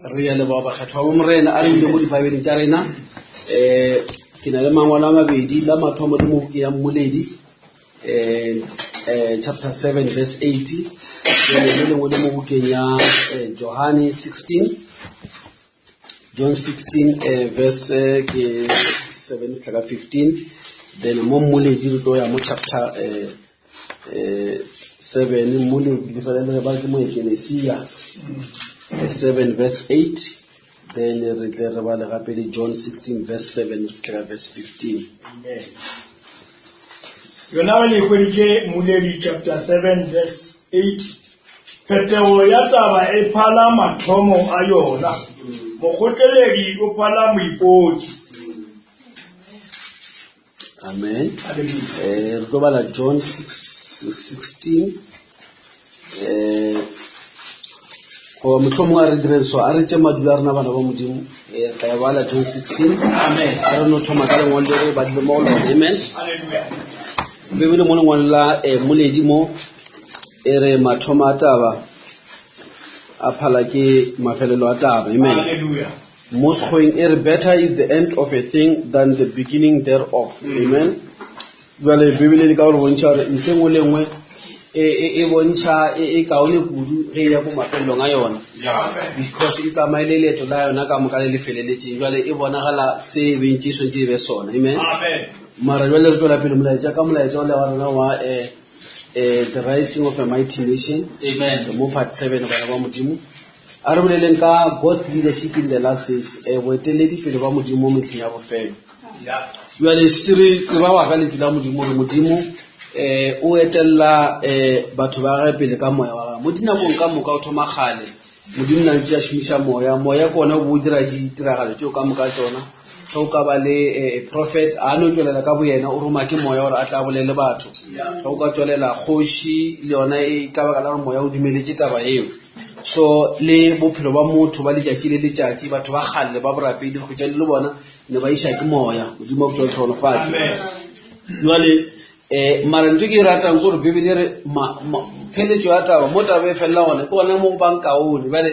Re a leboga bakgethwa ba Morena a re bule mo dibaebeleng tša rena. Um ke na le mangwalo a mabedi la mathomo le mo bukeng ya Mmoledi um um chapter 7 verse 8 jale le lengwe le mo bukeng ya eh, Johane 16 John 16 eh, verse eh, ke 7 fihla ka 15 then mo Mmoledi re tlo ya mo chapter eh, eh, 7 Mmoledi le fela le ba ke mo Ekelesia 7 verse 8 then re tle re bale gape le John 16 verse 7 re tle ka verse 15 Amen. Yona le hweditše Mmoledi chapter 7 verse 8. Phetogo ya taba e phala mathomo a yona. Mokgotleledi o phala moipotši. Amen. Eh, re tlo bala John 6, 16. Eh, goba mohlomongwe a re direng so a re tše madulo a rena bana ba modimo eh, re tla e bala John 16 Amen. a re no thoma ka lengwalo le re badile mo go lona amen Hallelujah. bebele mo lengwalo la eh, moledi mo e re mathomo a taba a phala ke mafelelo a taba amen Hallelujah. Mo sekgweng e re better is the end of a thing than the beginning thereof. Amen. Jale Bibele le ka gore bontšha gore ntho e nngwe le nngwe e, e, e bontšha e, e kaone kudu ge e ya ko mafelelong a yona because e tsamaile leeto la yona ka moka le le feleletšeng jale e bonagala se e bentše e swantše e be sona amen mara jale re tswela pele molaetša ka molaetša o le wa rena wa um the rising of a mighty nation amen mo part 7 bana ba modimo A re boleleng ka God's leadership in the last days, eh, boeteledipele ba Modimo mo mehleng ya bofelo. Jale šetše re tseba wa ka lentšu la Modimo gore Modimo eh, o etelela eh, batho ba gagwe pele ka moya wa gagwe. Mo dinakong ka moka o thoma kgale, Modimo na ntše a šomiša moya. Moya ke ona o bo o dira ditiragalo tšeo ka moka tsona. Ge o ka ba le eh, prophet, a no tšwelela ka boyena, o roma ke moya gore a tla bolele batho. Ge o ka tšwelela kgoši le yona e ka baka la gore moya o dumeletše taba eo. So le bophelo ba motho ba letšatši le letšatši, batho ba kgale ba borapedi, re hwetša le bona ne ba iša ke moya. Modimo a go tlhonolofatše. Jwale um mara ntho e ke e ratang ke gore Bibele e re pheletšo ya taba mo taba e felela gone ke gona mo go bang kaone. Bjale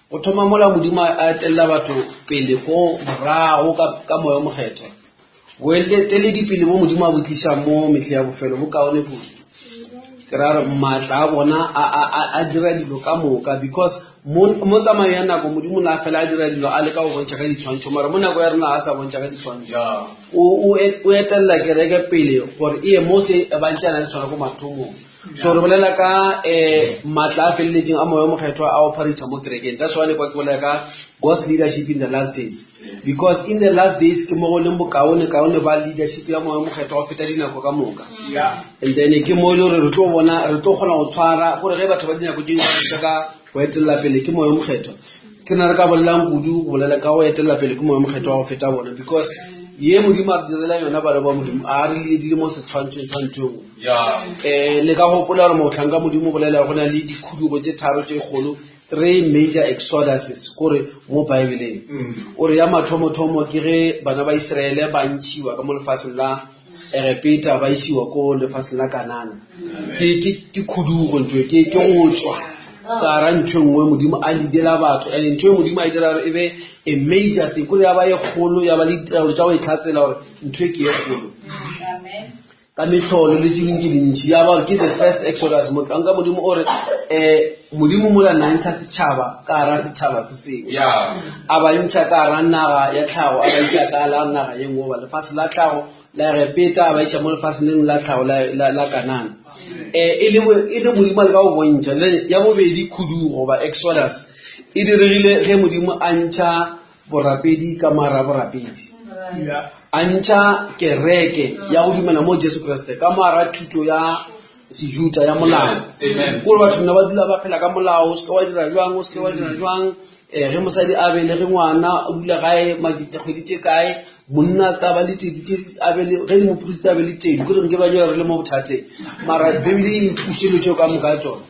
go thoma mola Modimo a etelela batho pele ko morago ka moya o mokgethwa. Boeteledipele bo Modimo a bo tlišang mo mehleng ya bofelo bo kaone kudu. Ke ra gore maatla a bona a dira dilo ka moka because mo tsamayo ya nako Modimo na fela a dira dilo a leka go bontšha ka ditshwantšho mara mo nako ya rena a sa bontšha ka ditshwantšho. O etelela kereke pele gore e ye mo se ba ntše a na le sona ko mathomong. So re bolela ka um maatla a feleletšeng a moya o mokgethwa a operator mo kerekeng. That's why le kwa ke bolela ka God's leadership in the last days. Because in the last days ke mo go leng bokaone kaone ba leadership ya moya o mokgethwa go feta dinako ka moka. And then ke mo e le gore re tlo bona re tlo kgona go tshwara gore ge batho ba dinako tše dingwe ka go etelela pele ke moya o mokgethwa ke na re ka bolelang kudu go bolela ka go etelela pele ke moya o mokgethwa go feta bona because ye modimo a re direla yona bana ba modimo a re ledile mo setshwantshong sa ntho engwe um le ka gopola gore motlhanka modimo o bolela go na le dikhudugo tše tharo tše kgolo three major exoduses kore mo bibleng mm. o re ya mathomothomo ke ge bana ba iseraele ba ntšhiwa ka mo lefatsheng la Egepeta ba isiwa ko lefatsheng la Kanana. Ke ke ke khudugo ntho e, ke ke go tswa ka ra ntho e nngwe modimo a leadela batho and ntho e modimo a e dira gore e be a major thing kore ya ba e kgolo ya ba le ditiragalo tša go e tlhatsela gore ntho e ke e kgolo ka metlholo le tse dingwe tse dintši ya ba gore ke the first exodus motlanka modimo o re um modimo mola na ntsha setšhaba ka gara setšhaba se sengwe a ba ntšha ka gara naga ya tlhago a ba iša ka la naga ye nngwe goba lefase la tlhago la Egepeta a ba iša mo lefaseng leng la tlhago la Kanana um e le e le modimo a le ka go bontšha ya bobedi khudugo goba exodus e diregile ge modimo a ntšha borapedi ka mara borapedi a ntšha kereke ya go dumela mo Jesu Kriste ka mara thuto ya sejuta ya molao kore batho nna ba dula ba phela ka molao o seke wa dira jwang o seke wa dira jwang um ge mosadi a belege ngwana o dula gae kgwedi tše kae monna a se ka ba le tedu tše a be le ge le moporista a be le tedu ke reng ke ba re le mo bothateng mara bibele e nthuse dilo tšeo ka moka tsona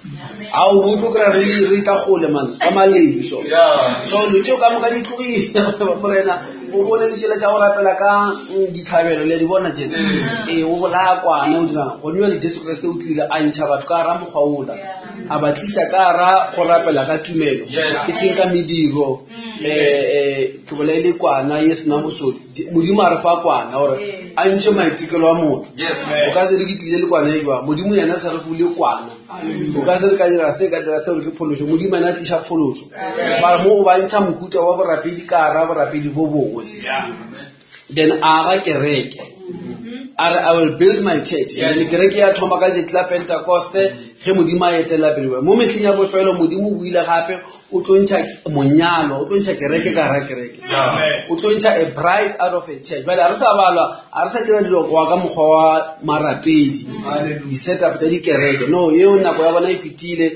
a o tlo kry-a re re tla gole man ka malebi so so dilo tšeo ka moka di tlogile morena o bone ditsela tša go rapela ka mm, ditlhabelo le di bona tše mm. ee o bolaya kwana o dirang gone jale jesu kriste o tlile a ntšha batho ka gara mokgwa ola a ba tlisa ka gara go rapela ka tumelo e seng ka mediro mm. um ke bolaile kwana ye sena bosodi Modimo a re fa kwana gore a ntšhe maitekelo a motho. O ka se re ke tlile le kwana e jwang? Modimo yena se re fule kwana. O ka se re ka dira se ka dira se gore ke phološo. Modimo yena a tliša phološo. Mara mo o ba ntšha mohuta wa borapedi ka gara borapedi bo bongwe. Then a aga kereke. A re I will build my church. And then kereke ya thoma ka letšatši la Pentecoste ge Modimo a etela pele. Mo mehleng ya bofelo Modimo o buile gape o tlo ntšha monyalo o tlo ntšha kereke ka gara kereke o tlo ntšha a bride out of a church bjale a re sa balwa a re sa dira dilo goa ka mokgwa wa marapedi di-setup tsa dikereke no eo nako ya bona e fetile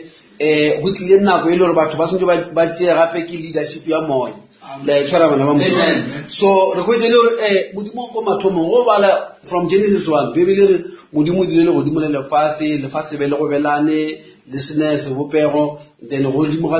um go tlile nako e le gore batho ba santse ba tseye gape ke leadership ya moya la e tshwara bana ba modimo so re kwetse le gore um modimo ko mathomong go bala from genesis one bebele re modimo o dirile legodimo le lefase lefase be le gobelane le sene sebopego then godimo ga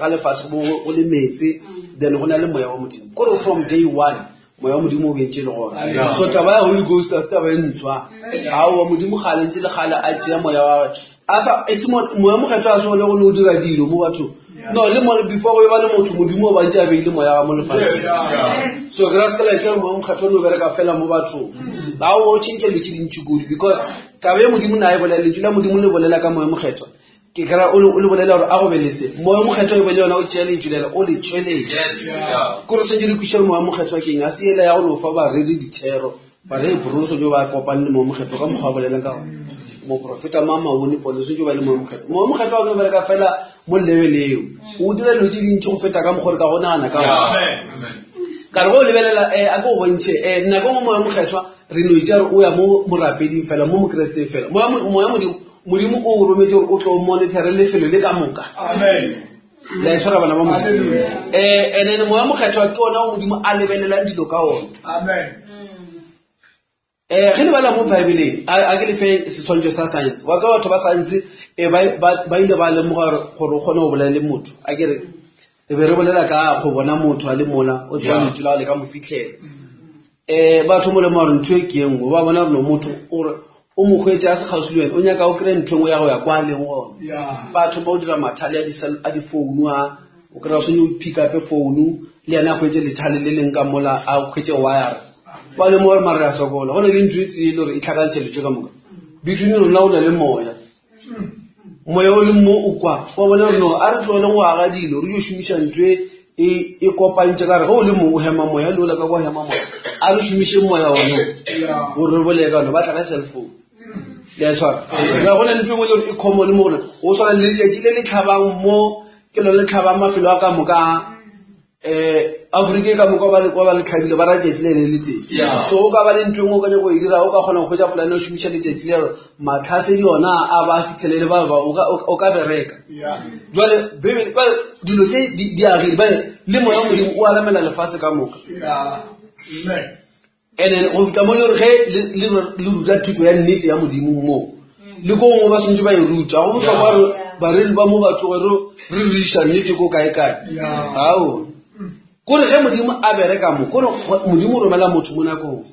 lefase go le meetse then go na le moya wa modimo kore from day one moya wa modimo o bentše le gona so taba ya holy ghost a se taba e ntshwa aowa modimo gale ntse le gale a tšea moya wa gagwe moya mokgethwa a se one go ne o dira dilo mo bathong no le mo before go e ba le motho modimo o bantse a beile moya wa mo lefatsheng so ke ra se ka laetša moya mokgethwa o bereka fela mo bathong ao o change dilo tse dintši kudu because taba ye modimo na e bolela lentšu la modimo le bolela ka moya mokgethwa ke kry o le bolela gore a go be le se moya mokgethwa e be le yona o tšea lentšu lela o le tšweletša kore sentse re kwiša gore moya mokgethwa keng a se ela ya go no fa bareri dithero bareri broso jo ba kopane le moya mokgethwa ka mokgwa wa bolelang ka gona moprofeta ma maone pone sentse ba le moya mokgethwa moya mokgethwa o no bereka fela mo lebeleo o dira dilo tse dintsi go feta ka mokgwa re ka go nagana ka gona ka re go lebelela um a ke o bontšhe um nako ngwe moya mokgethwa re no itša re o ya mo morapeding fela mo mokresteng fela moya modimo modimo o rometse gore o tlo monitore lefelo le ka moka la e tshwara bana ba modimo um and then moya mokgethwa ke ona o modimo a lebelelang dilo ka ona um ge le bala mo bibleng a ke lefe setshwantšho sa science wa tseba batho ba science eh, ba ile ba lemoga gore o kgone go bolela le motho a ke re e be re bolela ka go bona motho a le mola o tseba lentšu la le ka mo fitlhela um batho mo lemoga gore ntho e ke e nngwe ba bona gore motho ore o mo hwetše a se kgauswi le wena o nyaka o kry-e ntho e nngwe ya go ya kwa leng gona batho ba o dira mathale a difounu a o kry-a o swanetse o pick upe founu le yena a hwetše lethale le leng ka mola a hwetše wire ba le mo mare a sokola go ne le ntho e tee le gore e tlhakantšhe letswe ka moka between rona o na le moya moya o le mo o kwa wa bona gore no a re tlogele go aga dilo re yo šomiša ntho e, e, e kopantše ka re ge o le mo o hema moya le ola ka kwa hema moya a re šomiše moya one gore re boleye ka one ba tla ka cell phone le a tshwara go na le ntho e nngwe le gore e common mo gore go tshwana le letšatši le le tlhabang mo ke lone le tlhabang mafelo a ka moka um aforika e ka moka ba le kwa ba le tlhabile ba ra letšatši le le le teng so o ka ba le ntho e nngwe o ka nyako e dira o ka kgona go hwetša polane o šomiša letšatši le gore matlhasedi ona a ba fitlhelele ba ba o ka bereka jale bebele jale dilo tse di agile bale le moya modimo o alamela lefatshe ka moka And then go fihla mo le gore ge le ruta thuto ya nnete ya modimo mo le ko gongwe ba swantse ba e ruta go botlhokwa gore bareri ba mo ba tloge re riša nnete ko kae-kae ao kore ge modimo a bereka mo kore modimo o romela motho mo nakong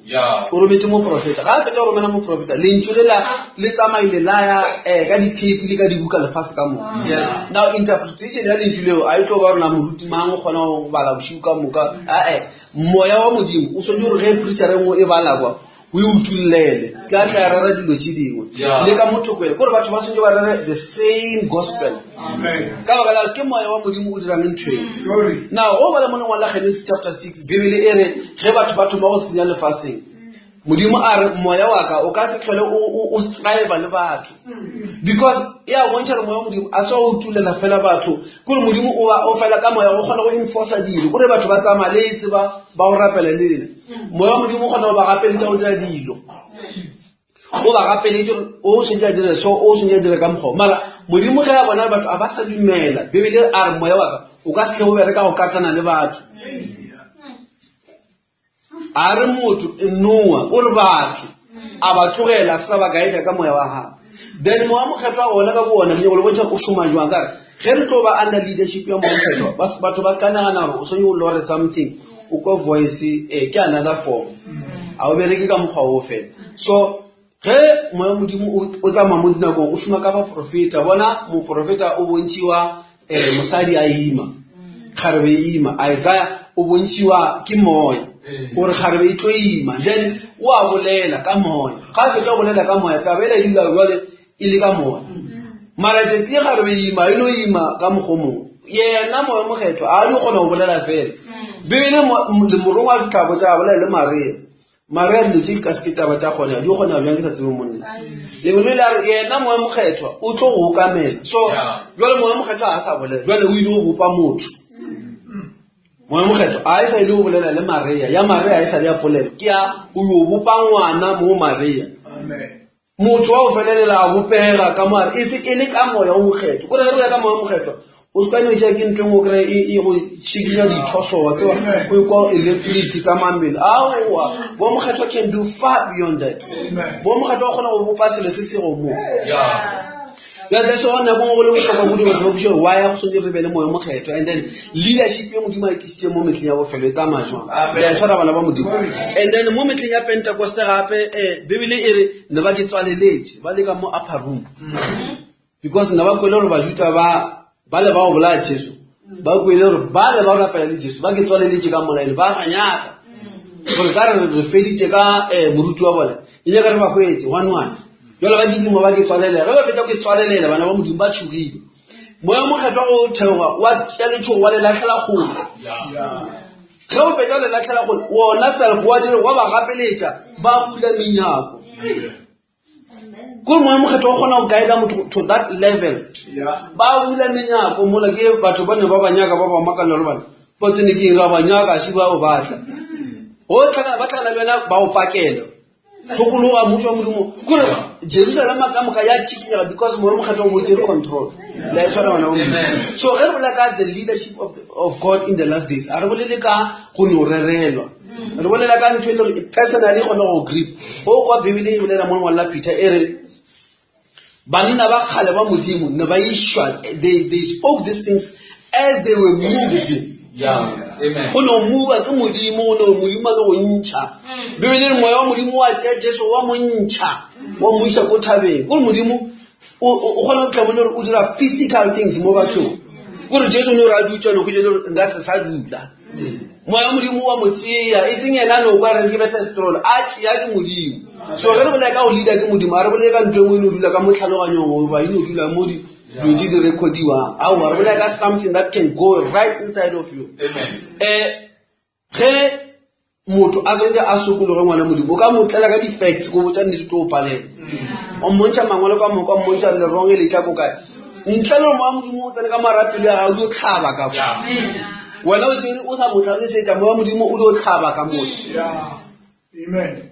o rometse moprofeta ga a fetsa go romela moprofeta lentšu le la le tsamaile la ya um ka di-tape le ka dibuka lefatshe ka moka now interpretation ya lentšu leo a e tlo ba rona moruti mang o kgona go bala bošiu ka moka ae Moya wa Modimo o swanetše gore ge preacher e nngwe e bala kwa o e utullele se ka tla rera dilo tše dingwe le ka motho kwele kore batho ba swanetše ba rere the same gospel ka baka la ke moya wa modimo o dirang ntho eo now go bala mo lengwalo la genesis chapter 6 bibele e re ge batho ba thoma go senya lefaseng modimo a re moya wa ka o ka se tlhole o strive le batho because e a bontšha gore moya wa modimo a se wa o tulela fela batho kore modimo o fela ka moya o kgona go enforca dilo kore batho ba tsamaya le se ba ba go rapela le lena moya wa modimo o kgona go ba gapeletša go dira dilo o ba gapeletše gore o sentse a dire so o sentse a dire ka mokgwa mara modimo ge a bona batho a ba sa dumela bibele a re moya wa ka o ka se tle o bereka go katana le batho A re motho Noa o re batho a ba tlogela sa ba guide ka moya wa gagwe then moya mokgethwa ona ka bo ona ke nyako le bontšha o šoma jwang ka re ge re tlo ba under leadership ya moya mokgethwa batho ba se ka nagana gore o swanetse o lore something o kwa voice eh, ke another form a o bereke ka mokgwa o fela so ge moya modimo o tsamaya mo dinakong o šoma ka baprofeta bona moprofeta o bontšhiwa um mosadi a ima. Kgarebe e ima. Isaiah o bontšhiwa ke moya gore kgarebe e tlo ima. Then o a bolela ka moya. Ga a fetša go bolela ka moya, taba ela e dula jwale e le ka moya. Mara tšatši le kgarebe e ima, e no ima ka mokgwa o mongwe. Yena Moya o Mokgethwa a di kgona go bolela fela. Bibele morongwa a fihla a botša a bolela le Maria. Maria dilo tše di ka se ke taba tša kgonega, di kgonega bjang ke sa tsebe monna. Lengwe le a re yena Moya Mokgethwa o tlo go okamela. So jwale Moya Mokgethwa ga a sa bolela, jwale o ile go bopa motho. Moya Mokgethwa a e sa ile go bolela le Maria, ya Maria e sa le ya polelo, ke ya o yo bopa ngwana mo Maria. Motho wa go felelela a bopega ka mo gare, e se e le ka Moya o Mokgethwa. Kore ge re ya ka Moya o Mokgethwa, o se ka no tšea ke ntho e nngwe o kry-e e, e go šikinya dithoso wa tseba o ikwa electric tsa mmele. Aowa, Moya Mokgethwa can do far beyond that. Moya Mokgethwa o kgona go bopa selo se se go mo. Bjale that's why nako nngwe go le bohlokwa kudu batho ba botšiša gore why go swanetše re be le Moya o Mokgethwa and then leadership ye Modimo a e tlisitšeng mo mehleng ya bofelo e tsamaya jwang. Le a tshwara bana ba Modimo. And then mo mehleng ya Pentecost gape eh, Bibele e re ne ba ke tswaleletše ba le ka mo upper room because ne ba kwele gore Bajuda ba ba le ba go bolaya Jesu ba kwele gore ba le ba go rapela le Jesu ba ke tswaleletše ka mola ene ba ba nyaka gore ka re re feditše ka eh, moruti wa bone e nyaka re ba hwetše one one Jwale ba kitima ba ke tswalelela. Ge ba fetša ke tswalelela, bana ba Modimo ba tšhogile. Moya o mokgethwa go theoga wa tšea letšhogo wa le lahlela kgole. Ge o fetša le lahlela kgole, wona self wa dire wa ba gapeletša ba bula menyako. Kore moya mokgethwa o kgona go guide motho to that level. Ba bula menyako mola ke batho ba ne ba ba nyaka ba ba makalela gore bana ba tsene ke eng ra ba nyaka še ba o batla. Go tlhakana ba tlhakana le wena ba o pakela. Sokologa mmušo wa Modimo. Kore Jerusalema ka moka ya tšikinyega because Moya o Mokgethwa o bo tšere control. Le a e tshwara bana ba Modimo. So ge re bolela ka the leadership of, the, of God in the last days, a re bolele ka go no rerelwa. Re bolela ka ntho e le gore personally e kgona go grip. Go kwa Bibele e bolela mo lengwalo la Peter e re banna ba kgale ba modimo ne ba išwa they, they spoke these things as they were moved go no mova ke modimo go no modimo a le go ntšha mm. bibele re moya wa modimo wa tšea jesu wa mo ntšha wa mo iša ko thabeng kore modimo o kgona go tla bone gore o dira physical things mo bathong kore jesu ne o re a dutša no kgwetše le gore nka se sa dula Moya wa Modimo wa mo tšea, e seng yena no kwa reng ke besa setrolo, a tšea ke Modimo. So ge re bolela ka go leader ke Modimo, a re bolele ka ntho e nngwe e no dula ka mo tlhaloganyong goba e no dula mo dilo tse di record'iwang. Aowa, re bolela ka something that can go right inside of you. Amen. Eh, ge motho a santse a sokologe ngwana Modimo, o ka mo tlela ka di-facts ko botsa nnete tlo o palela. O mmontšha mangwalo ka moka, o mmontšha lerong e le tla ko kae. Ntle le gore moya wa Modimo o tsene ka mara pelo ya gago, o dio tlhaba ka kwa. Wena o tsere o sa mo tlhalosetša, moya wa Modimo o dio tlhaba ka mola.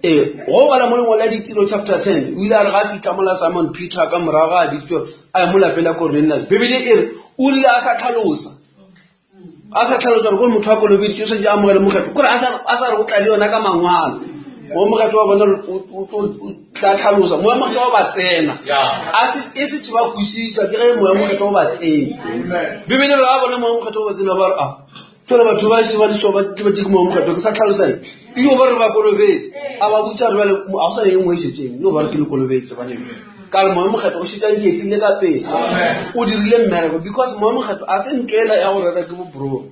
Ee, go bala mo lengwalo la Ditiro chapter 10, o ile a re ga a fihla mola Simon Peter ka morago ga a biditšwe gore a ye mo lapeng la Cornelius. Bibele e re o rile a sa tlhalosa, a sa tlhalosa gore kore motho a kolobeditšwe o swanetše a amogele mokgethwa, kore a sa re o tla le yona ka mangwalo. Moya mokgethwa wa bona o tla tlhalosa, moya mokgethwa wa ba tsena, e se ba kwešiša ke ge moya mokgethwa o ba tsene. Bibele re a bona moya mokgethwa o ba tsena ba re a fela batho ba se ba le so ba tle ba tse ke moya mokgethwa ke sa tlhalosa eng. Yo ba re ba kolobetse, a ba botša re bjale ga go sa le e nngwe e šetšeng, yo ba re ke le kolobetse bane. Ka re moya mokgethwa o šetša nketsile ka pele, o dirile mmereko because moya mokgethwa a se ntho ela ya go rera ke bo bro,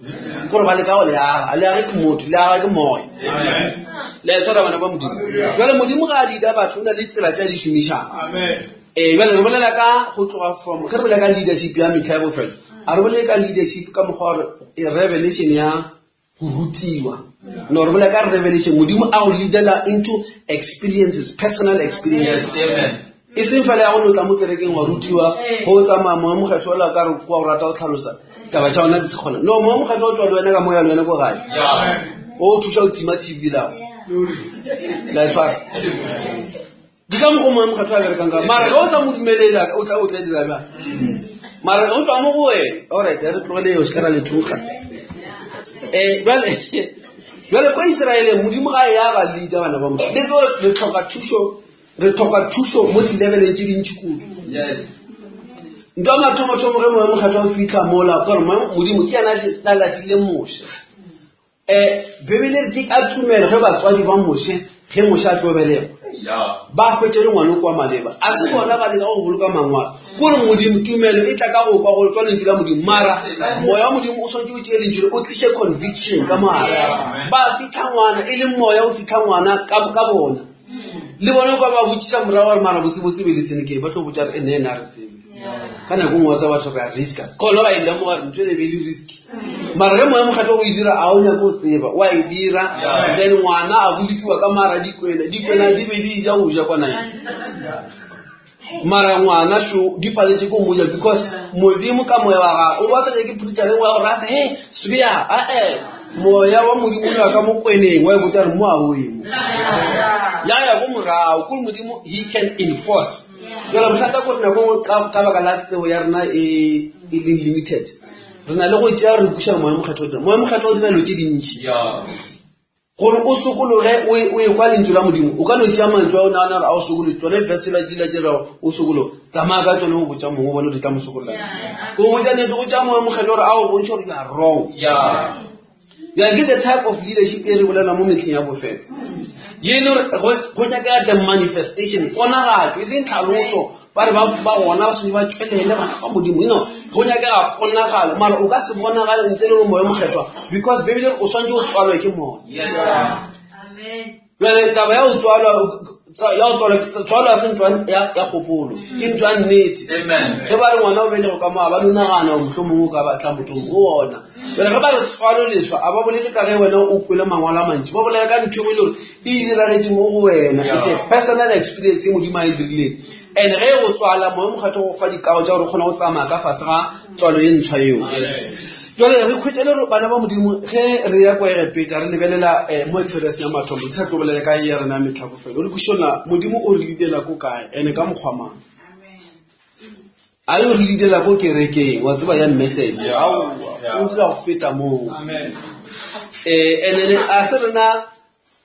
gore ba leka go le aga, le age ke motho, le aga ke moya. Le a e tshwara bana ba Modimo. Jwale Modimo ga a leader batho o na le tsela tse a di šomišang. Ee, jwale re bolela ka go tloga from ge re bolela ka leadership ya metlha ya bofelo, a re bolele ka leadership ka mokgwa wa gore revelation ya go rutiwa. No, re bolela ka revelation, Modimo a go leadela into experiences, personal experiences. Yes, amen. E seng fela ya go no tla mo kerekeng wa rutiwa, go tsamaya moya mokgethwa ola ka re kwa o rata go tlhalosa taba tša gona di se kgona. No, moya mokgethwa o tswa le wena ka moya le wena ko gae. O thuša go tima TV lago. La e tshwara. Ke ka mokgwa moya mokgethwa a berekang ka. Mara ge o sa mo dumelele o tla o tla dira bjang? Mara o tswa mo go wena. Alright, re tlogele eo se ka ra le thuga. Jwale jwale ko Israeleng Modimo ga ya ba leader bana ba Modimo. Le tsebe re tlhoka thuso, re tlhoka thuso mo di-leveleng tse dintši kudu. Yes. Ntho ya mathomothomo ge moya mokgethwa o fitlha mola, ka gore Modimo ke yena a latile Moshe. Bibele e re ke ka tumelo ge batswadi ba Moshe, ge Moshe a tlo belegwa. Ba hwetše le ngwana kwa maleba. A se bona ba leka go boloka mangwalo. Kore Modimo, tumelo e tla ka go kwa go tswa lentšu la Modimo. Mara moya wa Modimo o swanetše o tšee lentšu le o tliše conviction ka mogare. Ba fitlha ngwana e le moya o fitlha ngwana ka ka bona. Le bona kwa ba botšiša morago gore mara botsebotse be le tsene ke ba tlo botša re ene ena re tsebe. Ka nako nngwe wa tsa batho re a riska. Kolo ba e lemoga gore ntho e be e le risk. Mara ge moya mokgethwa o e dira a o nyake go tseba o a e dira then ngwana a bolokiwa ka mara dikwena dikwena di be di ja go ja kwa nageng mara ngwana sho di paletše ko moja because modimo ka moya wa gagwe o ba sa nyake preacher le wa gore a se he sebea ae moya wa modimo o ya ka mo kweneng wa e botsa re mo a o emo ya ya ko morago kore modimo he can enforce jalo bothata ko re nako ka baka la tsebo ya rena e e leng limited re na le go tšea re kuša moya mokgethwa o dira moya mokgethwa o dira dilo tše dintši gore o sokologe o e, e kwa lentšu la modimo o ka no tšea mantšu a o nagana gore a o sokologe tsone verse la dila tše rago o sokologe tsamaya ka tsone o botša mongwe o bone di tla mo sokolola o botša nete go tšea moya mokgethwa gore a o bontšhe gore you are wrong ya ke the type of leadership e re bolela mo metlheng ya bofelo ye e le gore go nyakega the manifestation ponagatšo e seng tlhaloso ba re ba gona ba swanetse ba tšwelele bana ba modimo no go nyakega ponagalo mara o ka se bonagale ntle le gore moya mokgethwa because bebele o swanetse o tswalwe ke moya Bjale taba ya go tswalwa ya go tswalwa tswalo ya se ntwa ya ya kgopolo ke ntwa ya nnete. Ge ba re ngwana o belego ka mo a ba no nagana gore mohlomongwe o ka ba tla mothong o ona. Bjale ge ba re tswalo leswa a ba bolele ka ge wena o kwele mangwalo a mantši ba bolela ka ntho e le gore e diragetše mo go wena. It's a personal experience e Modimo a e dirileng. And ge go tswala moya mokgethwa go fa dikago tša gore o kgona go tsamaya ka fase ga tswalo ye ntshwa eo. Jale re khwetša le gore bana ba Modimo ge re ya kwa Egepeta re lebelela um mo Exodus ya mathomo ke sa tlo bolela ka ya rena ya metlhakofelo re kwešiša Modimo o re leadela ko kae ene ka mokgwa mang a yo re leadela ko kerekeng wa tseba ya message aowa o dira go feta moo um and then a se rena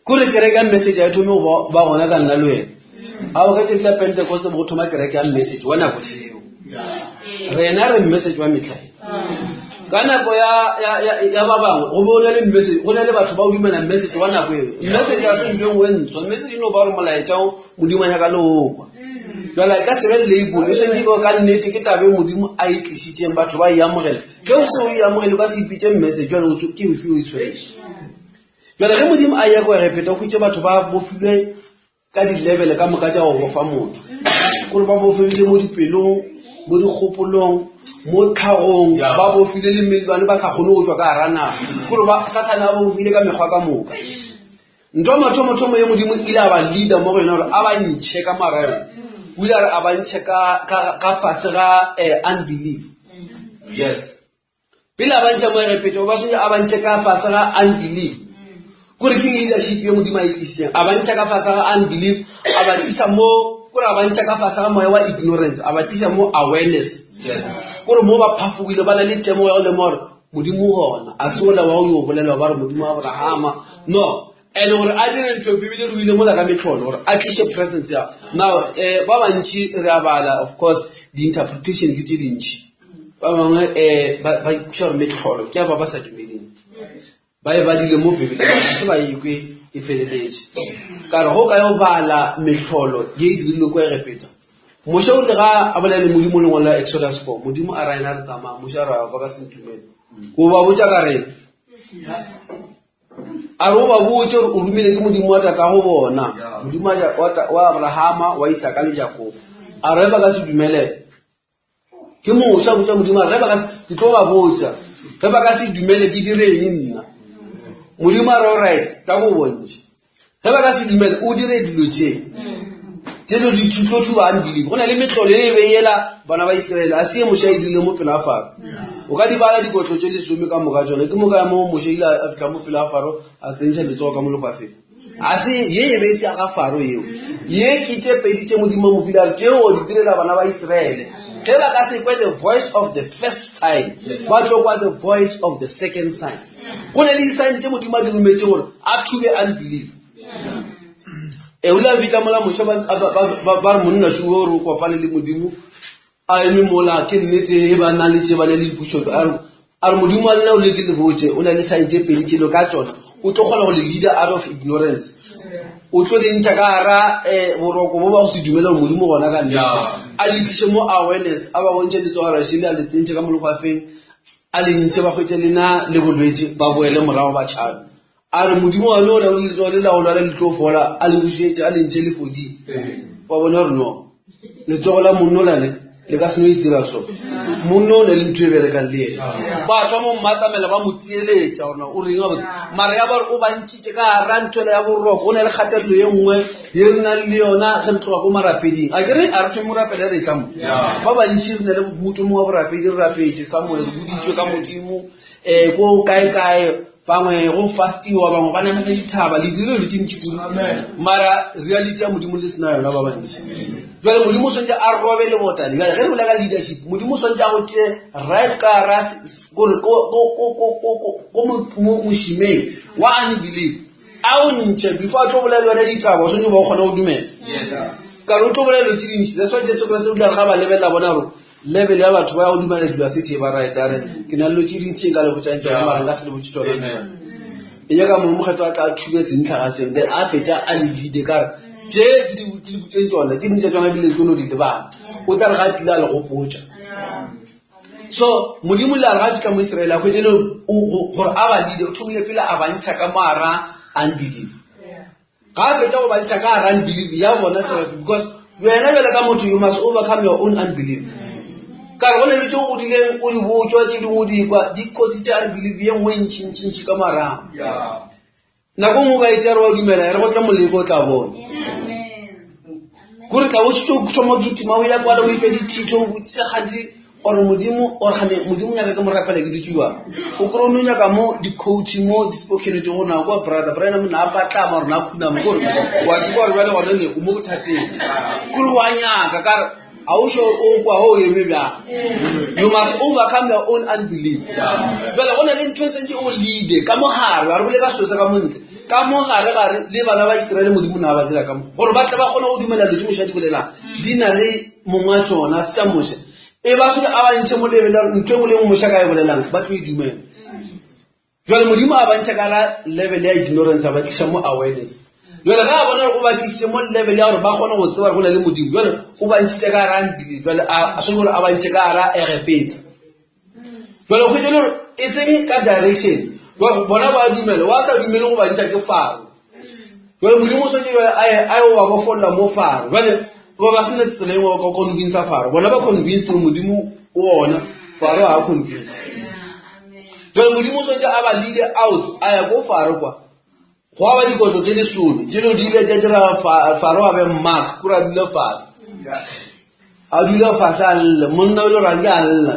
kore kereke ya message a e thome go ba gona ka nna le wena a o ka tšatši la pentecost bo go thoma kereke ya message wa nako tšeo rena re message wa metlha e. ka nako ya ba bangwe go be o na le message go na le batho ba o dumela message wa nako eo message ya se ntho e nngwe ntswa message e no ba gore molaetša o modimo a nyaka le o kwa jale ka se be label e santse e ka nnete ke tabe modimo a e tlisitseng batho ba e amogela ge o se o e amogele o ka se ipitse message jale ke ofe o e tshwere Bjale ge Modimo a eya kwa Egepeta, o hwetše batho ba bofilwe ka dilebele ka moka tša go bofa motho. Gore ba bofegile mo dipelong, mo dikgopolong, mo tlhagong, ba bofile le mellwane ba sa kgone go tšwa ka gara naga. Gore ba Sathane a bofile ka mekgwa ka moka. Ntho ya mathomothomo ye Modimo ile a ba leader mo go yona gore a ba ntšhe ka mara yone. O ile a re a ba ntšhe ka fase ga unbelief. Yes. Pele a ba ntšha mo Egepeta, o ba swanetše a ba ntšhe ka fase ga unbelief. Kore ke leadership ye Modimo a e tlisitseng. A ba ntšha ka fase ga unbelief, a ba tlisa mo, kore a ba ntšha ka fase ga moya wa ignorance, a ba tlisa mo awareness. Kore mo ba phafogile, ba na le temogo ya go lemoga gore Modimo o gona. A se ola wa go yo bolelwa ba re Modimo wa Abrahama. No. And gore a dire ntho Bibele re ile mola ka metlholo gore a tliše presence ya. Now, ba bantši re a bala, of course, di-interpretation ke tše dintši. Ba bangwe um ba ikweša gore metlholo ke ya ba ba sa dumeleng. Ba e badile mo Bibeleng, ga se ba e kwe e feleletše. Ka re go ka yo bala mehlolo ye e dirilwe kwa Egepeta. Moshe o ile ga a bolela le Modimo lengwalo la Exodus 4. Modimo a ra ena re tsamaya, Moshe a re ba ka se ntumele. Ko ba botša ka reng? A re o ba botše gore o romile ke Modimo wa tatago bona, Modimo wa Abrahama, wa Isaka le Jakobo. A re ba ka se dumele. Ke Moshe a botša Modimo a re ge ba ka ke tlo ba botša ge ba ka se dumele ke direng nna. Modimo a re alright ka go bontšha. Ge ba ka se dumele o dire dilo tše. Tše dilo di tlo thuba unbelief. Go na le metlolo e be yela bana ba Israele a se ye Moshe a e dirile mo pele ga Faro. O ka di bala dikotlo tše lesome ka moka tšona. Ke moka mo Moshe ile a fihla mo pele ga Faro a tsentšha letsogo ka mo lehwafeng. A se ye e be e se ya ga Faro yeo. Ye ke tše pedi tše Modimo a mo file a re tšeo o di direla bana ba Israele. Ge ba ka se kwe the voice of the first sign, ba tlo kwa the voice of the second sign. Go na le di-sign tše Modimo a di rometše gore a thube unbelief. E o ile a fihla mola Moshe ba re monna šo o re o kopane le Modimo a eme mola ke nnete e ba na le tše ba na le diputšo a re a re Modimo wa lena o le ke le botše o na le sign tše pedi tše lo ka tšona o tlo kgona go le leader out of ignorance. O tlo le ntšha ka gara um boroko bo ba go se dumele gore Modimo gona ka nnete. A le tliše mo awareness, a ba bontšhe letsogo la šele, a le tsentšhe ka mo lehwafeng, a le ntšhe ba hwetše le na le bolwetši, ba boele morago ba tšhabe. A re Modimo wa le o letsogo le la go lwala le tlo fola, a le bušetše, a le ntšhe le fodile. Ba bona gore no, letsogo la monno la le le ka se no itira so. Monno o ne le ntho e berekang le ena. Ba thoma go mmatsamela ba mo tsieleetša gore o reng gabotse. Mara ya ba re o ba ntšhitše ka gara nthwela ya boroko, go na le kgatelelo ye nngwe ye re nang le yona ge re tloga ko marapeding. A ke re a re thome go rapela re tla mo. Ba bantši re na le moto mongwe wa borapedi re rapetše Samuel, re boditšwe ka Modimo um ko kae kae bangwe go fastiwa bangwe ba namela dithaba le dirile dilo tše ntši kudu mara reality ya modimo le sena yona ba bantši jale modimo o swantse a robe lebota le jale ge re bolela ka leadership modimo o swantse a go tšee right ka ra kore ko mošimeng wa unbelief a o ntšhe before a tlo bolela le wena ditaba o swantse ba o kgona go dumela kare o tlo bolela dilo tše dintši that's why jesu kriste o dila re ga ba lebelela bona gore level ya batho ba ya go dumela dilo se tše ba right a re ke na le dilo tše dintši nka le botšang tšona mara nka se le botše tšona e nyaka mongwe mokgetho a tla thube sentlha ga seng then a fetša a le leade ka re tše ke di ke di botšeng tšona tše dingwe tša tšona ebile ke no di lebala o tla re ga a tlile a le gopotša so modimo le a re ga fitlha mo israele a hwetše le gore a ba leade o thomile pele a ba ntšha ka moara unbelief Ga a fetša go ba ntšha ka gara unbelief ya bona self because wena bjale ka motho you must overcome your own unbelief. Ka re go ne le tše o godileng o di botšwa tše dingwe o di kwa di cause tša unbelief ye nngwe ntši ntši ntši ka morago. Nako nngwe o ka e tšea re wa dumela ya re go tla moleko o tla bona. Kore tla o tšo thoma go kitima o ya kwala o ife dithitho o botsise gantsi or modimo or gane modimo nyaka ke mo rapela ke dutse jwang o kry o no nyaka mo di-coach mo di-spoken tse gore na kwa brother brian mo na a patlama gore na khunama kore wa ke gore bjale gone ne o mo bothateng kore wa nyaka kare ga o sure o kwa o eme bjang you must overcome your own unbelief bjale go na le ntho e sentse o leade ka mogare wa re bole ka selo sa ka montle ka mo gare gare le bana ba iseraele modimo na ba dira ka mo gore ba tle ba kgone go dumela dilo tse moša di bolelang di na le mongwa tsona se tša moša e ba sone a ba ntšhe mo lebela ntho e nngwe le nngwe moša ka e bolelang ba tlo e dumela jale modimo a ba ntšha ka la level ya ignorance a ba tliša mo awareness jale ga a bona gore o ba tlisitse mo level ya gore ba kgone go tseba gore go na le modimo jale o ba ntšhitse ka gara unbelief jale a swane gore a ba ntšhe ka gara egepeta jale go le gore e seng ka direction bona ba dumele wa sa dumele go ba ntšha ke faro jale modimo o swanetse a ye wa bofolola mo faro jale ba ba sena tsela engwe ka convince faro bona ba convince gore modimo o ona faro ga a convince jale modimo o swanetse a ba lead out a ya ko faro kwa go aba dikotlo tse lesome tšelo di ile tša dira faro a be mark kore a dule fase a dule fase a lla monna o le gore a ke a lla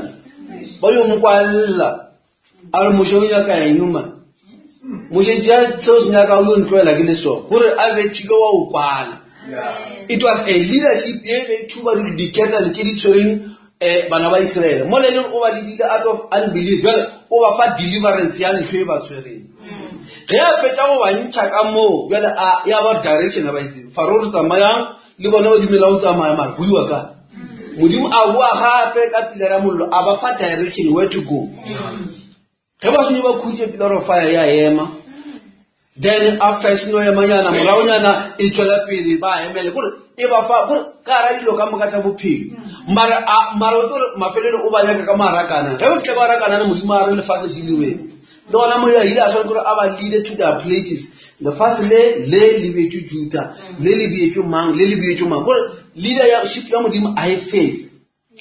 ba yo mo kwa lla a re moshe o nyaka eng ma moshe tša seo se nyaka o yo ntloela ke leso kore a be thile wa o kwala it was a leadership ye be thuba diketane tše di tshwereng um bana ba iseraele mo le leng o ba leadile out of unbelief jale o ba fa deliverance ya ntho e ba tshwereng ge a fetša go ba ntšha ka moo jale ya ba direction a ba itseng faro re tsamayang le bona ba dumela go tsamaya mara go iwa ka modimo a boa gape ka pilara mollo a ba fa direction where to go ge ba sone ba khutše pillar of fire ya ema then after e seno emanyana moragonyana e tswela pele ba emele kore e ba fa kore ka gara dilo ka moka tsa bophelo mara mara o tsore mafelelo o ba nyaka ka marakana ge o fitlha ka marakana modimo a re lefatshe se lewe le gona mo ile a swana kore a ba lead to their places lefatshe le le le beetswe juta le le beetswe mang le le beetswe mang kore leader ya ship ya modimo a e fele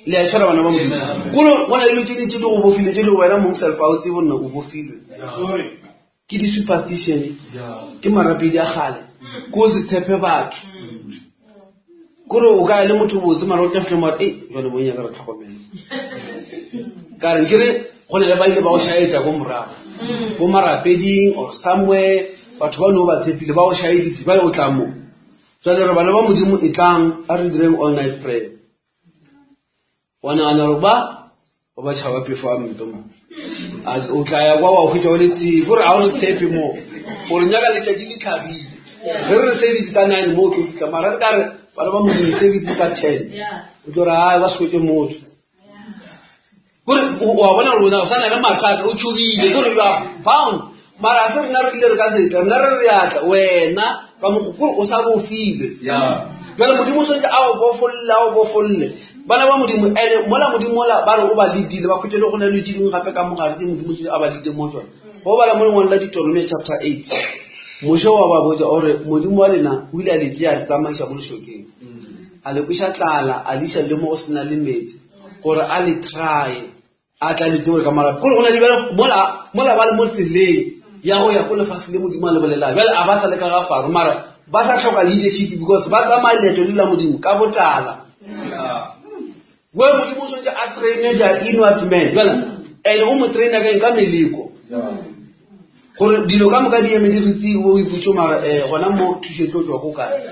le a tshwara bana ba modimo kore go na le dilo tse dintsi di go bofile tse di wena mong self a o tsebe nna o bofilwe ke di-superstition ke marapedi a gale ko se tshepe batho kore o ka ya le motho botse mara o tla fitlha mare e jale mong yaka re tlhokomele ka re nkere go ne le ba ile ba go shaetsa ko morago ko marapeding or somewhere batho ba no ba tshepile ba go shaeditse ba o tla mo jale re bana ba modimo e tlang a re direng all night prayer wa nagana gore ba ba ba tšhaba phefo a mpe mo o tla ya kwa wa hwetša o le tee kore ga o re tshepe mo gore nyaka letšatši le tlhabile ge re re service ka nine mo o tlo fitlha mara re ka re bana ba modimo service ka ten o tlo re a ba se hwetše motho kore wa bona gore o sa na le mathata o tšhogile kore you are bound. Mara a se rena re rile re ka se tle, rena re re a tla, wena ka mokgo kore o sa bofilwe. Jale Modimo o swantse a go bofolle, a go bofolle. Bana ba Modimo, ene mola Modimo mola ba re o ba leadile, ba khwetše le go na le tše dingwe gape ka mogare tse Modimo tše a ba leadile mo tsona. Go bala mo lengwalo la Deuteronomy chapter 8, Moshe wa ba botša o re Modimo wa lena o ile a le tšea a le tsamaiša mo lešokeng. A le kweša tlala, a le iša le mo go sena le meetse, gore a le try. A tla le tsebe ka marapo. Kore go na le bjale mola mola ba le mo tseleng ya go ya ko lefase le Modimo a le bolelang. Bjale a ba sa le ka ga Faro mara ba sa tlhoka leadership because ba tsamaya leeto le la Modimo ka botala. We Modimo o swantse a traine their inward man. Bjale ene o mo traina ka eng ka meleko. Gore dilo ka moka di eme di re tsi o ipotse mara eh gona mo thušo e tlo tšwa ko kae.